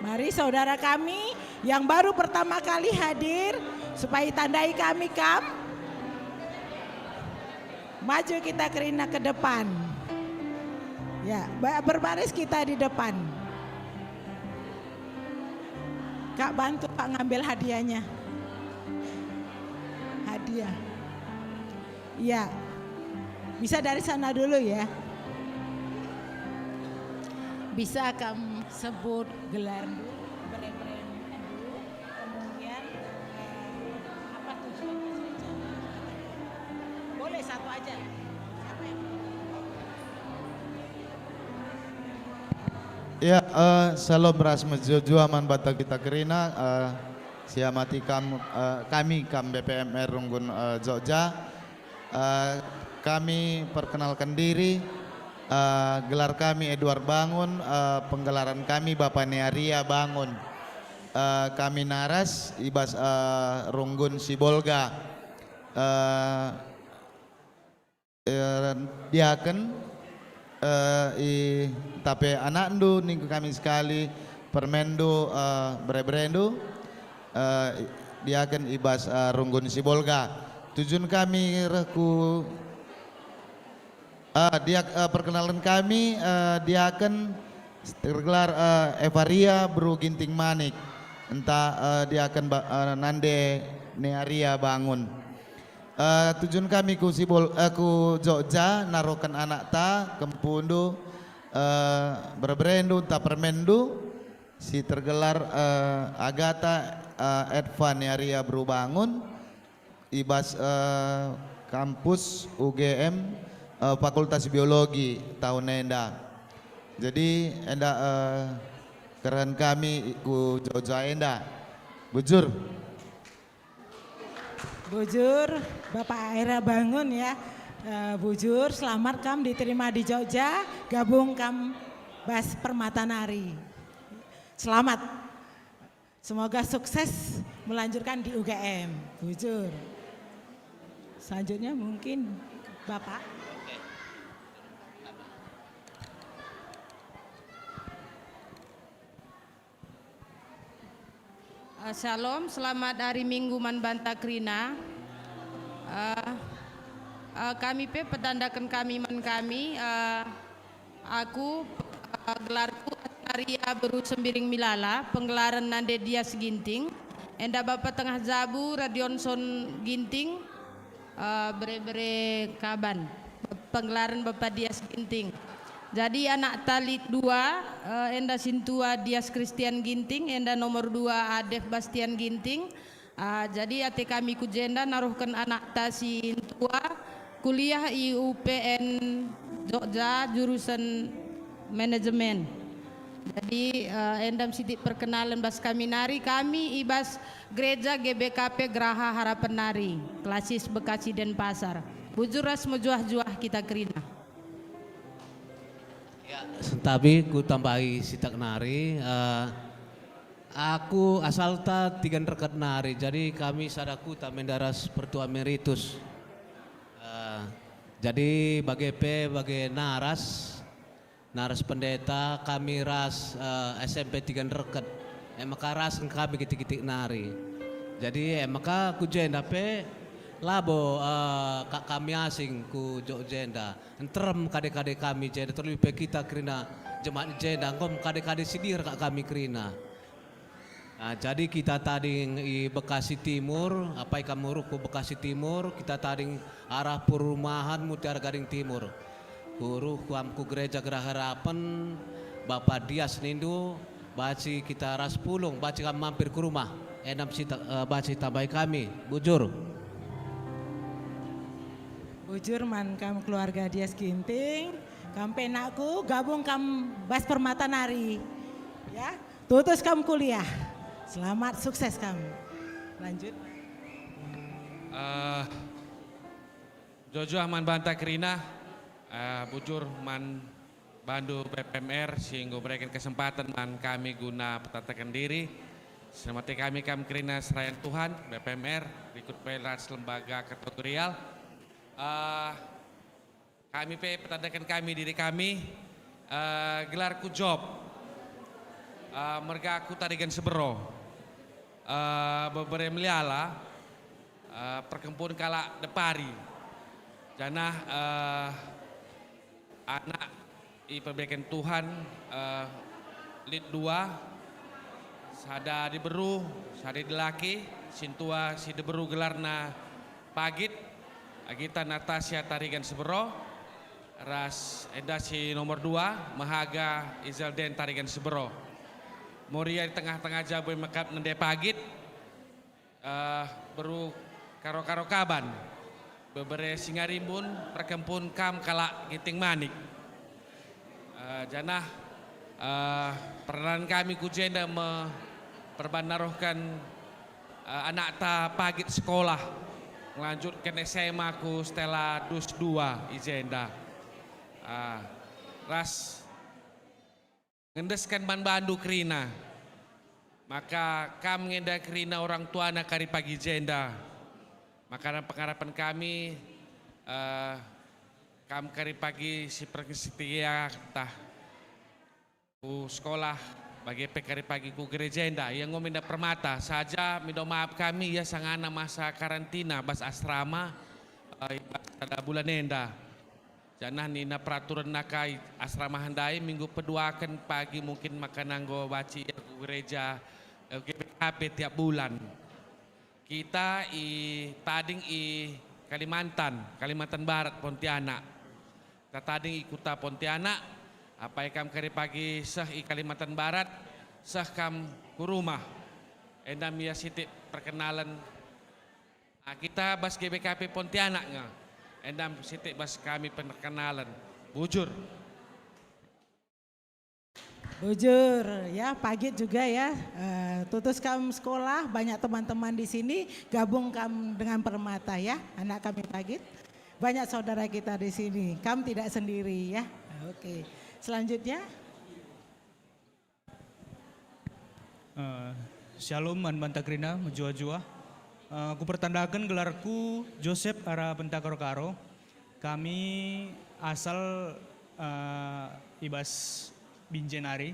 Mari saudara kami yang baru pertama kali hadir, supaya tandai kami kam. Maju kita kerina ke depan. Ya, ba-, berbaris kita di depan. Kak, bantu Kak ngambil hadiahnya. Hadiah. Ya. Bisa dari sana dulu ya. Bisa kamu sebut gelarndu, bere-berendu, kemudian, eh, apa tujuannya gereja? Boleh satu aja. Siapa yang mau? Ya, eh, shalom ras mejuah-juah man banta kita kerina, eh, siamati kam, eh, kami kam B P M R Runggun, eh, Jogja. Eh, kami perkenalkan diri, eh, gelar kami Edward Bangun, eh, penggelaran kami Bapa Nearia Bangun. Eh, kami naras i bas, eh, Runggun Sibolga. Eh, eh, diaken, eh, i, tape anakndu ningku kami sekali, permenndu, eh, bere-berendu, eh, diaken i bas, eh, Runggun Sibolga. Tujun kami reh ku Eh, diak-, eh, perkenalken kami, eh, diaken tergelar, eh, Evaria Beru Ginting Manik, ntah, eh, diaken ba-, eh, Nande Nearia Bangun. Eh, tujuan kami ku Sibol, eh, ku Jogja, naruhken anakta, kempundu, eh, bereberendu, ntah permendu, si tergelar, eh, Agatha, eh, Edva Nearia Beru Bangun, i bas, eh, kampus U G M, eh, Fakultas Biologi tahun enda. Jadi, enda, eh, kerehen kami ku Jogja enda. Bujur. Bujur, Bapak Era Bangun ya. Eh, bujur, selamat kam diterima di Jogja, gabung kam bas Permata nari. Selamat. Semoga sukses melanjutkan di U G M. Bujur. Selanjutnya mungkin Bapak. Eh, Shalom, selamat hari Minggu man banta kerina. Eh, eh, kami pe petandaken kami man kami, eh, aku, eh, gelarku Astaria Beru Sembiring Milala, penggelaren Nande Dias Ginting, enda Bapa Tengah Jabu Radionson Ginting, eh, bere-bere Kaban, penggelaran Bapa Dias Ginting. Jadi anakta lit dua, eh, enda sintua Dias Christian Ginting, enda nomor dua Adef Bastian Ginting. Ah, jadi ate kami ku jenda naruhken anakta sintua kuliah i U P N Jogja, jurusan manajemen. Jadi, eh, enda me sitik perkenalen bas kami nari, kami i bas Gereja G B K P Graha Harapen nari, Klasis Bekasi Denpasar. Bujur ras mejuah-juah kita kerina. Ya, sentabi kutambahi sitik nari, eh, aku asalta Tiga Nderket nari, jadi kami sada kuta me enda ras Pertua Emeritus. Eh, jadi bage pe bage naras, naras pendeta, kami ras, eh, S M P Tiga Nderket. E maka ras nge kami kitik-kitik nari. Jadi, e maka ku jenda pe labo, eh, ka-, kami asing ku Jogja enda. Nterem kade-kade kami jenda, terlebih pe kita kerina jemaat jenda, enggo me kade-kade si deher kap kami kerina. Ah, jadi kita tading i Bekasi Timur, apai kam uruh ku Bekasi Timur, kita tading arah perumahan Mutiara Gading Timur. Uruh kam ku Gereja Graha Harapen, Bapa Dias nindu, banci kita ras pulung, banci kam mampir ku rumah, enda me si ta-, eh, banci tambahi kami, bujur. Bujur man kam keluarga Dias Ginting, kam pe nakku, gabung kam bas Permata nari. Ya, tutus kam kuliah. Selamat, sukses kam. Lanjut. Eh, Jojoah man banta kerina, eh, bujur man bandu B P M R si enggo mereken kesempaten man kami guna petateken diri. Selamati kami kam kerina serayan Tuhan, B P M R, rikut pe ras lembaga kategorial. Eh, kami pe petandaken kami diri kami, eh, gelarku Job, eh, mergaku Tarigan Sebero, eh, bebere Meliala, eh, perkempun kalak Depari, janah, eh, anak iperbeken Tuhan, eh, lit dua, sada diberu, sada dilaki, sintua si diberu gelarna Pagit, Agita Natasia Tarigan Sebero, ras enda si nomor dua, Mehaga Izelden Tarigan Sebero. Moria di tengah-tengah jabu mekap nende Pagit, eh, beru Karo-Karo Kaban, bebere Singarimbun, perkempun kam kalak Ginting Manik. Eh, janah, eh, perdalan kami ku jenda me perban naruhken, eh, anakta Pagit sekolah, ngelanjutken S M A ku Stella Dus dua i jenda. Ah, ras ngendesken man bandu kerina, maka kam nge enda kerina orang tuana kari pagi jenda. Maka pengarapen kami, eh, kam kari pagi si persetia ntah ku sekolah bage pe kari pagi ku gereja enda. Ia enggo me enda Permata, saja mindo maap kami ia sangana masa karantina bas asrama, eh, i bas sada bulan enda. Janah nina peraturenna kai, asrama ndai minggu peduaken pagi mungkin maka nanggo banci ia ku gereja, eh, G B K P tiap bulan. Kita i tading i Kalimantan, Kalimantan Barat, Pontianak. Kita tading i kuta Pontianak, apai kam kari pagi seh i Kalimantan Barat, seh kam ku rumah. Enda mia sitik perkenalan. Ah, kita bas G B K P Pontianak nge. Enda sitik bas kami perkenalan. Bujur. Bujur, ya, pagit juga ya. Eh, tutus kam sekolah, banyak teman-teman di sini gabung kam dengan Permata ya, anak kami pagit. Banyak saudara kita di sini, kam tidak sendiri ya. Oke, selanjutnya. Eh, Shalom man banta kerina, mejuah-juah. Eh, kupertandaken gelarku Joseph ara Penta Karo-Karo. Kami asal, eh, i bas Binjai nari,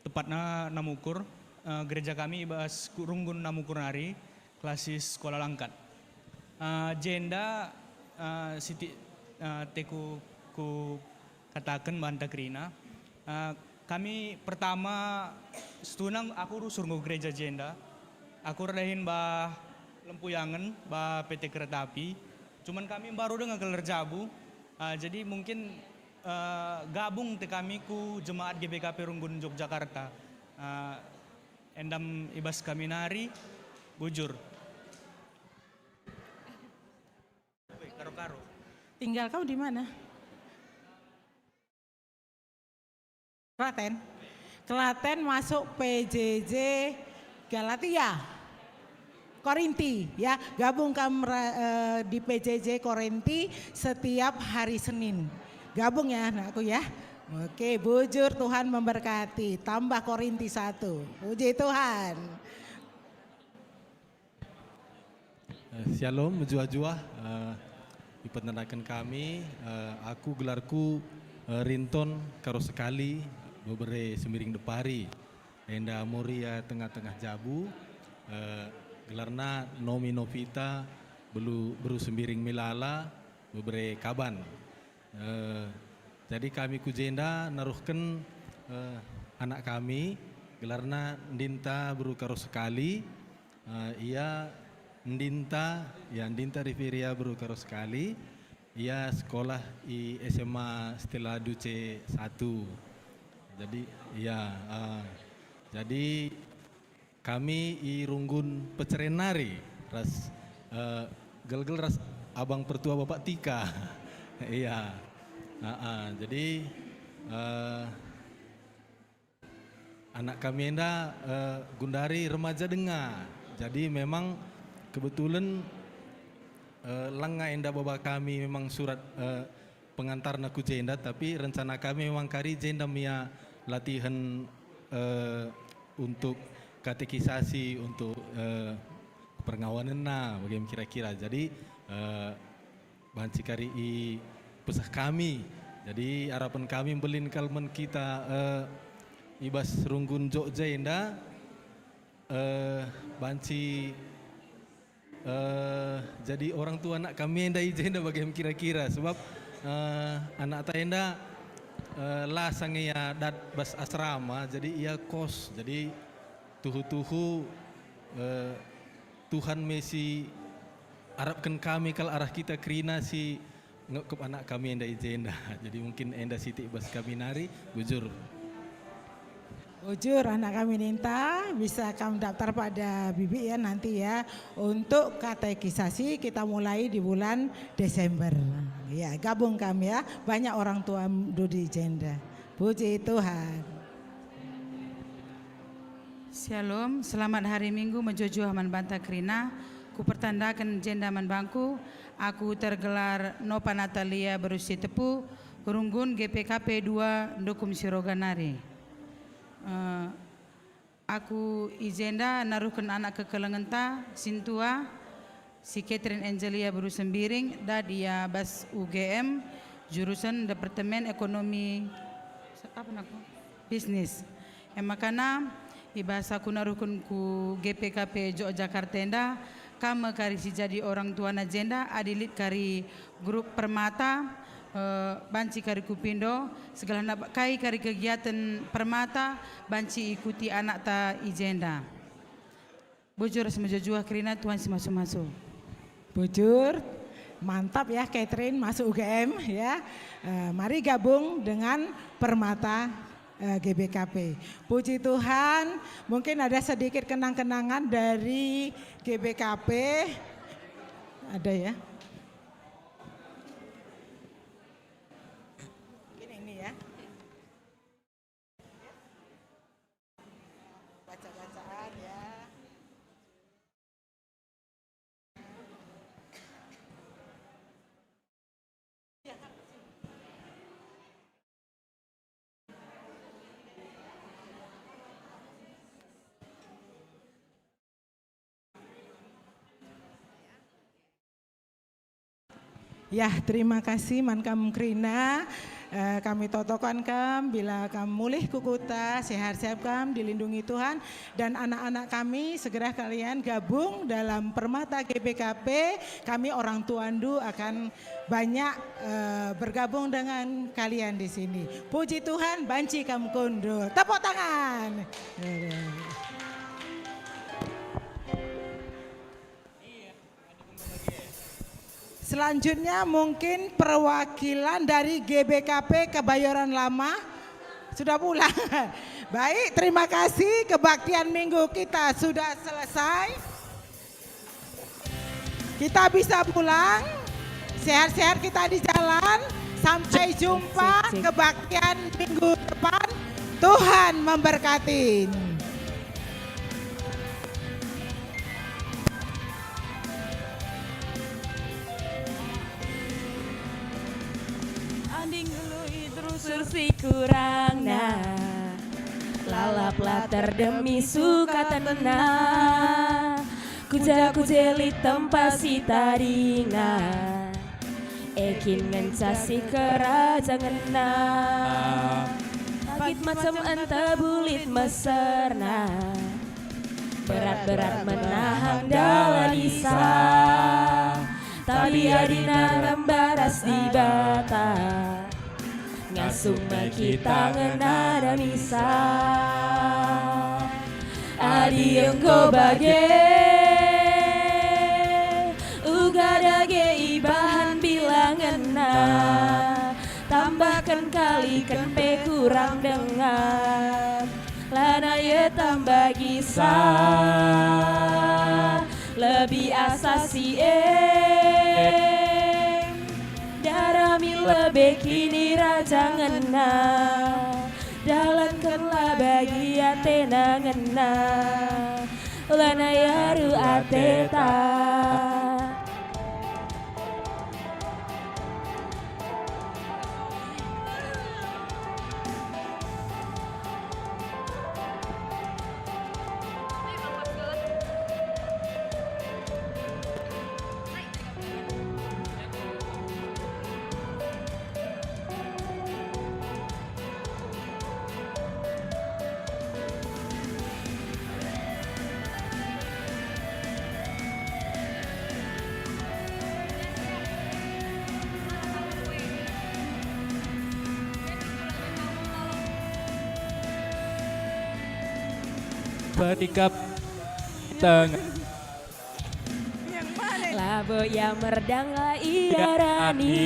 tepatna Namukur. Eh, gereja kami i bas Runggun Namukur nari, klasis sekolah langkat. Eh, jenda, eh, sitik, eh, teku ku kataken banta kerina. Eh, kami pertama, situhuna aku rusur enggo gereja jenda. Aku erdahin bah Lempuyangen, bah P T Kereta Api. Cuman kami mbaru denga gelar jabu. Eh, jadi mungkin, eh, gabung te kami ku jemaat G B K P Runggun Jogjakarta. Eh, endam i bas kami nari, bujur. Karo-karo. Tinggal kau di mana? Klaten. Klaten masuk P J J Galatia. Korinti, ya, gabung kam ra-, eh, di P J J Korinti setiap hari Senin. Gabung ya, anakku ya. Oke, bujur, Tuhan memberkati. Tambah Korinti satu. Puji Tuhan. Eh, Shalom, mejuah-juah. Eh, iperkenalken kami, eh, aku gelarku, eh, Rinton Karo Sekali, bebere Sembiring Depari. Enda Moria tengah-tengah jabu, eh, gelarna Nomi Novita, belu-, beru Sembiring Milala, bebere Kaban. Eh, jadi kami ku jenda naruhken, eh, anak kami, gelarna Ndinta Beru Karo Sekali. Eh, ia Ndinta, ya, Ndinta Riveria Beru Karo Sekali. Ia sekolah i S M A Stella Duce satu. Jadi, ya, eh, jadi kami i Runggun Peceren nari ras, eh, gelgel ras Abang Pertua Bapak Tika. Iya. Heeh, jadi, eh, anak kami enda, eh, gundari remaja denga. Jadi memang kebetulan, eh, langa enda baba kami memang surat, eh, pengantarna ku jenda, tapi rencana kami memang kari jenda mia latihen, eh, untuk katekisasi, untuk, eh, perngawanenna, bagaimana kira-kira. Jadi, eh, banci kari ipeseh kami. Jadi, harapen kami mbelin kal man kita, eh, i bas Runggun Jogja enda, eh, banci Eh, jadi orang tua anak kami enda i jenda bage kira-kira, sebab, eh, anakta enda, eh, la sanga ia dat bas asrama, jadi ia kos. Jadi tuhu-tuhu, eh, Tuhan me si arapken kami kal arah kita kerina si ngekep anak kami enda i jenda. Jadi mungkin enda sitik bas kami nari, bujur. Bujur, anak kami ninta, bisa kam daftar pada bibi ya nanti ya, untuk katekisasi kita mulai di bulan Desember. Ya, gabung kam ya, banyak orang tua dudi i jenda. Puji Tuhan. Shalom, selamat hari Minggu mejuah-juah man banta kerina. Kupertandaken jenda man bangku, aku tergelar Nopa Natalia Beru Sitepu, Runggun G P K P dua Ndukum Siroga nari. Eh, aku i jenda naruhken anak kekelengenta, sintua, si Catherine Angelia Beru Sembiring, dat ia bas U G M, jurusan Departemen Ekonomi, apa nako? Bisnis. E makana, i bas aku naruhken ku G P K P Jogjakarta enda, kam me kari si jadi orang tuana jenda, adi lit kari grup Permata, Eh, banci kari kupindo, segelahna kai kari kegiaten Permata banci ikuti anakta i jenda. Bujur ras mejuah-juah kerina, Tuhan si masu-masu. Bujur, mantap ya Catherine, masuk U G M ya. Eh, mari gabung dengan Permata, eh, G B K P. Puji Tuhan, mungkin ada sedikit kenang-kenangan dari G B K P. Ada ya. Mungkin ini ya. Baca-bacaan ya. Yah, terima kasih man kam kerina. Eh, kami totokan kam, bila kam mulih ku kuta, sehat-sehat kam, dilindungi Tuhan. Dan anak-anak kami, segera kalian gabung dalam Permata G B K P. Kami orang tuandu akan banyak, eh, bergabung dengan kalian di sini. Puji Tuhan, banci kam kundul. Tepuk tangan. Selanjutnya mungkin perwakilan dari G B K P Kebayoran Lama sudah pulang. Baik, terima kasih. Kebaktian minggu kita sudah selesai. Kita bisa pulang. Sehat-sehat kita di jalan. Sampai jumpa kebaktian minggu depan. Tuhan memberkati. Anding nggeluhi terus si kurangna, lalaplah terdemi sukatenna. Kuja-kuja lit tempa si tadingna, e kin ngenca si kerajangenna. Pagit macem enta bulit meserna, berat-berat menahang dalanisa. Tapi adina rembah ras Dibata, ngasup me kita ngena damisa. Adi enggo bage, uga dage ibahan bilangenna, tambahken kaliken pe kurang denga. Lanai e tambah gisa, lebih asa si e. Darami lebe kinirajangenna, dalankenlah bagi atena ngena, lanai aru ateta. Perikap tangan. Labo ia merdang la ia rani,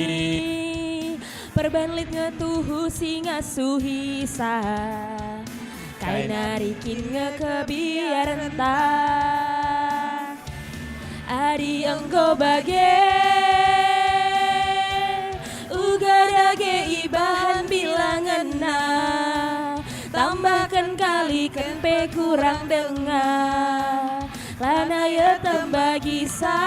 perban lit nge tuhu si ngasuhisa, kai nari kin nge kebiarenta. Adi enggo bage, uga dage ibahan bilangenna, tambahken kaliken pe kurang denga. Lanai e tambah gisa,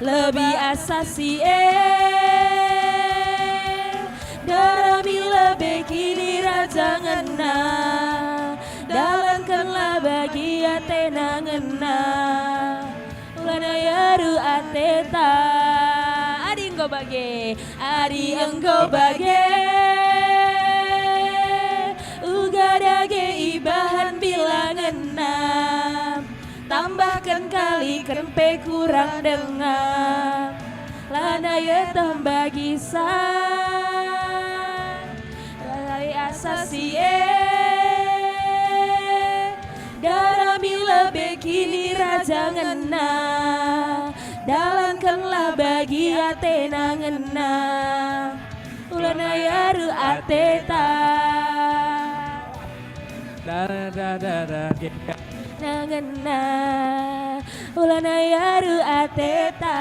lebih asa si e. Darami lebe kinirajangenna, dalankenlah bagi atena ngena, lanai aru ateta. Adi enggo bage, adi enggo bage, uga dage ibahan bilangenna, tambahken kaliken pe kurang denga. Lanai eteh bagi sa, lalai asa si e. Darami lebe kini raja ngena, dalankenlah bagi atena ngena. Ulanai aru ateta. Da, da, da, da, da. Na ngena, ulanai aru ateta.